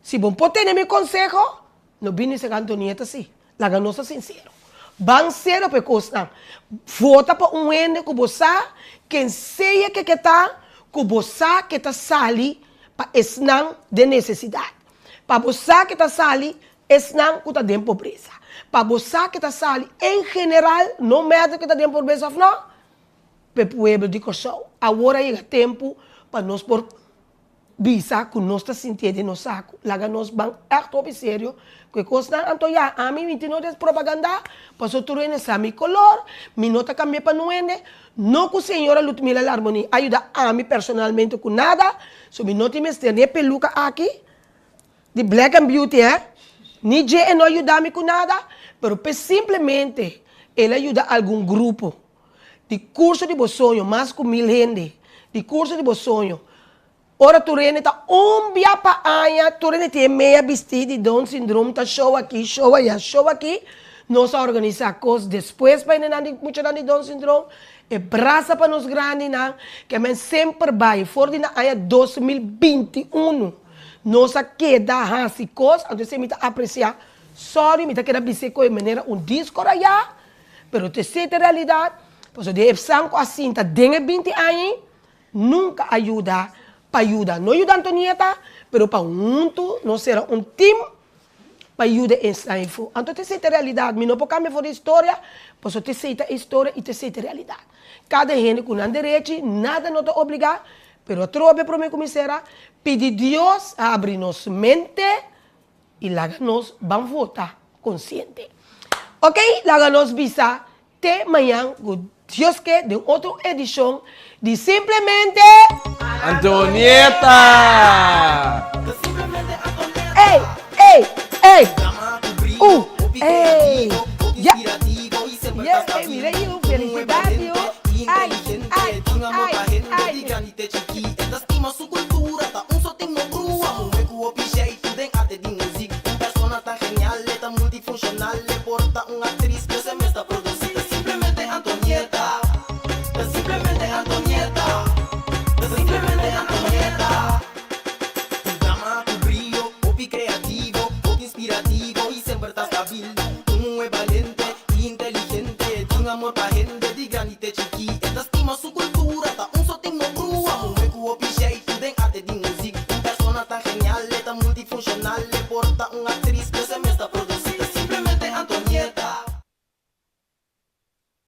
[SPEAKER 2] Si bo por tene mi conseho, no bini serka Antonieta si. Laga nos ta sincero. Ban serio pa e cosnan. Vota pa un hende cu bo sa ken sea ke ke ta, cu bo sa ke ta sali pa esnan den necesidad. Pa bo sa ke ta sali esnan cu ta den pobresa. Pa bo sa ke ta sali en general, no matter ke ta den pobresa of no, pa e pueblo di Corsou. Awor a yega tempo pa nos por. Bisa ku nos ta sintié den nos saku. Laga nos ban ègt hopi serio ku e kosnan. Anto ya, ami mi tin no des propagandá, pasobra tur hende sa mi kolor, mi no ta kambiá pa nun hende. No ku señora Ludmila Larmonie a yuda ami personalmente ku nada, so mi no tin mester ni e peluka aki di Black and Beauty hè, ni dje e no a yuda mi ku nada, pero p'e simplemente el a yuda algun grupo di Curso di Bo Soño, mas ku mil hende di Curso di Bo Soño. Ora tur hende ta un bia pa aña, tur hende tin e mea bistí di Down Syndroom ta show aki, show aya, show aki. Nos a organisá kos despues pa hendenan di muchanan di Down Syndroom, e brasa pa nos grandinan, ke men semper bai. For di na aña 2021 nos a keda hasi kos, anto esei mi ta apresiá. Sorry, mi ta keda bis'é ku e manera un disko rayá, Pero t'esei ta realidad, pasobra den e psan cu a sinta den e 20 aña ei, nunca a yuda pa yuda. No yuda Antonieta, pero pa hunto nos sera un team pa yuda esnan ei fo. Anto t'esei ta realidad, mi no por cambia for di historia, pasobra t'esei ta e historia y t'esei ta e realidad. Cada hende cu nan derechi, nada no ta obliga, pero atrobe prome cu mi sera, pidi Dios habri nos mente, Y laga nos ban vota consciente. Ok, laga nos bisa te mañan cu Dios ke den otro edicion di Simplemente
[SPEAKER 5] Antonieta!
[SPEAKER 2] Ey, ey, ey! Ey! Ya! Ya, ey, mira yu, felicidad yu! Ay, ay, ay, ay!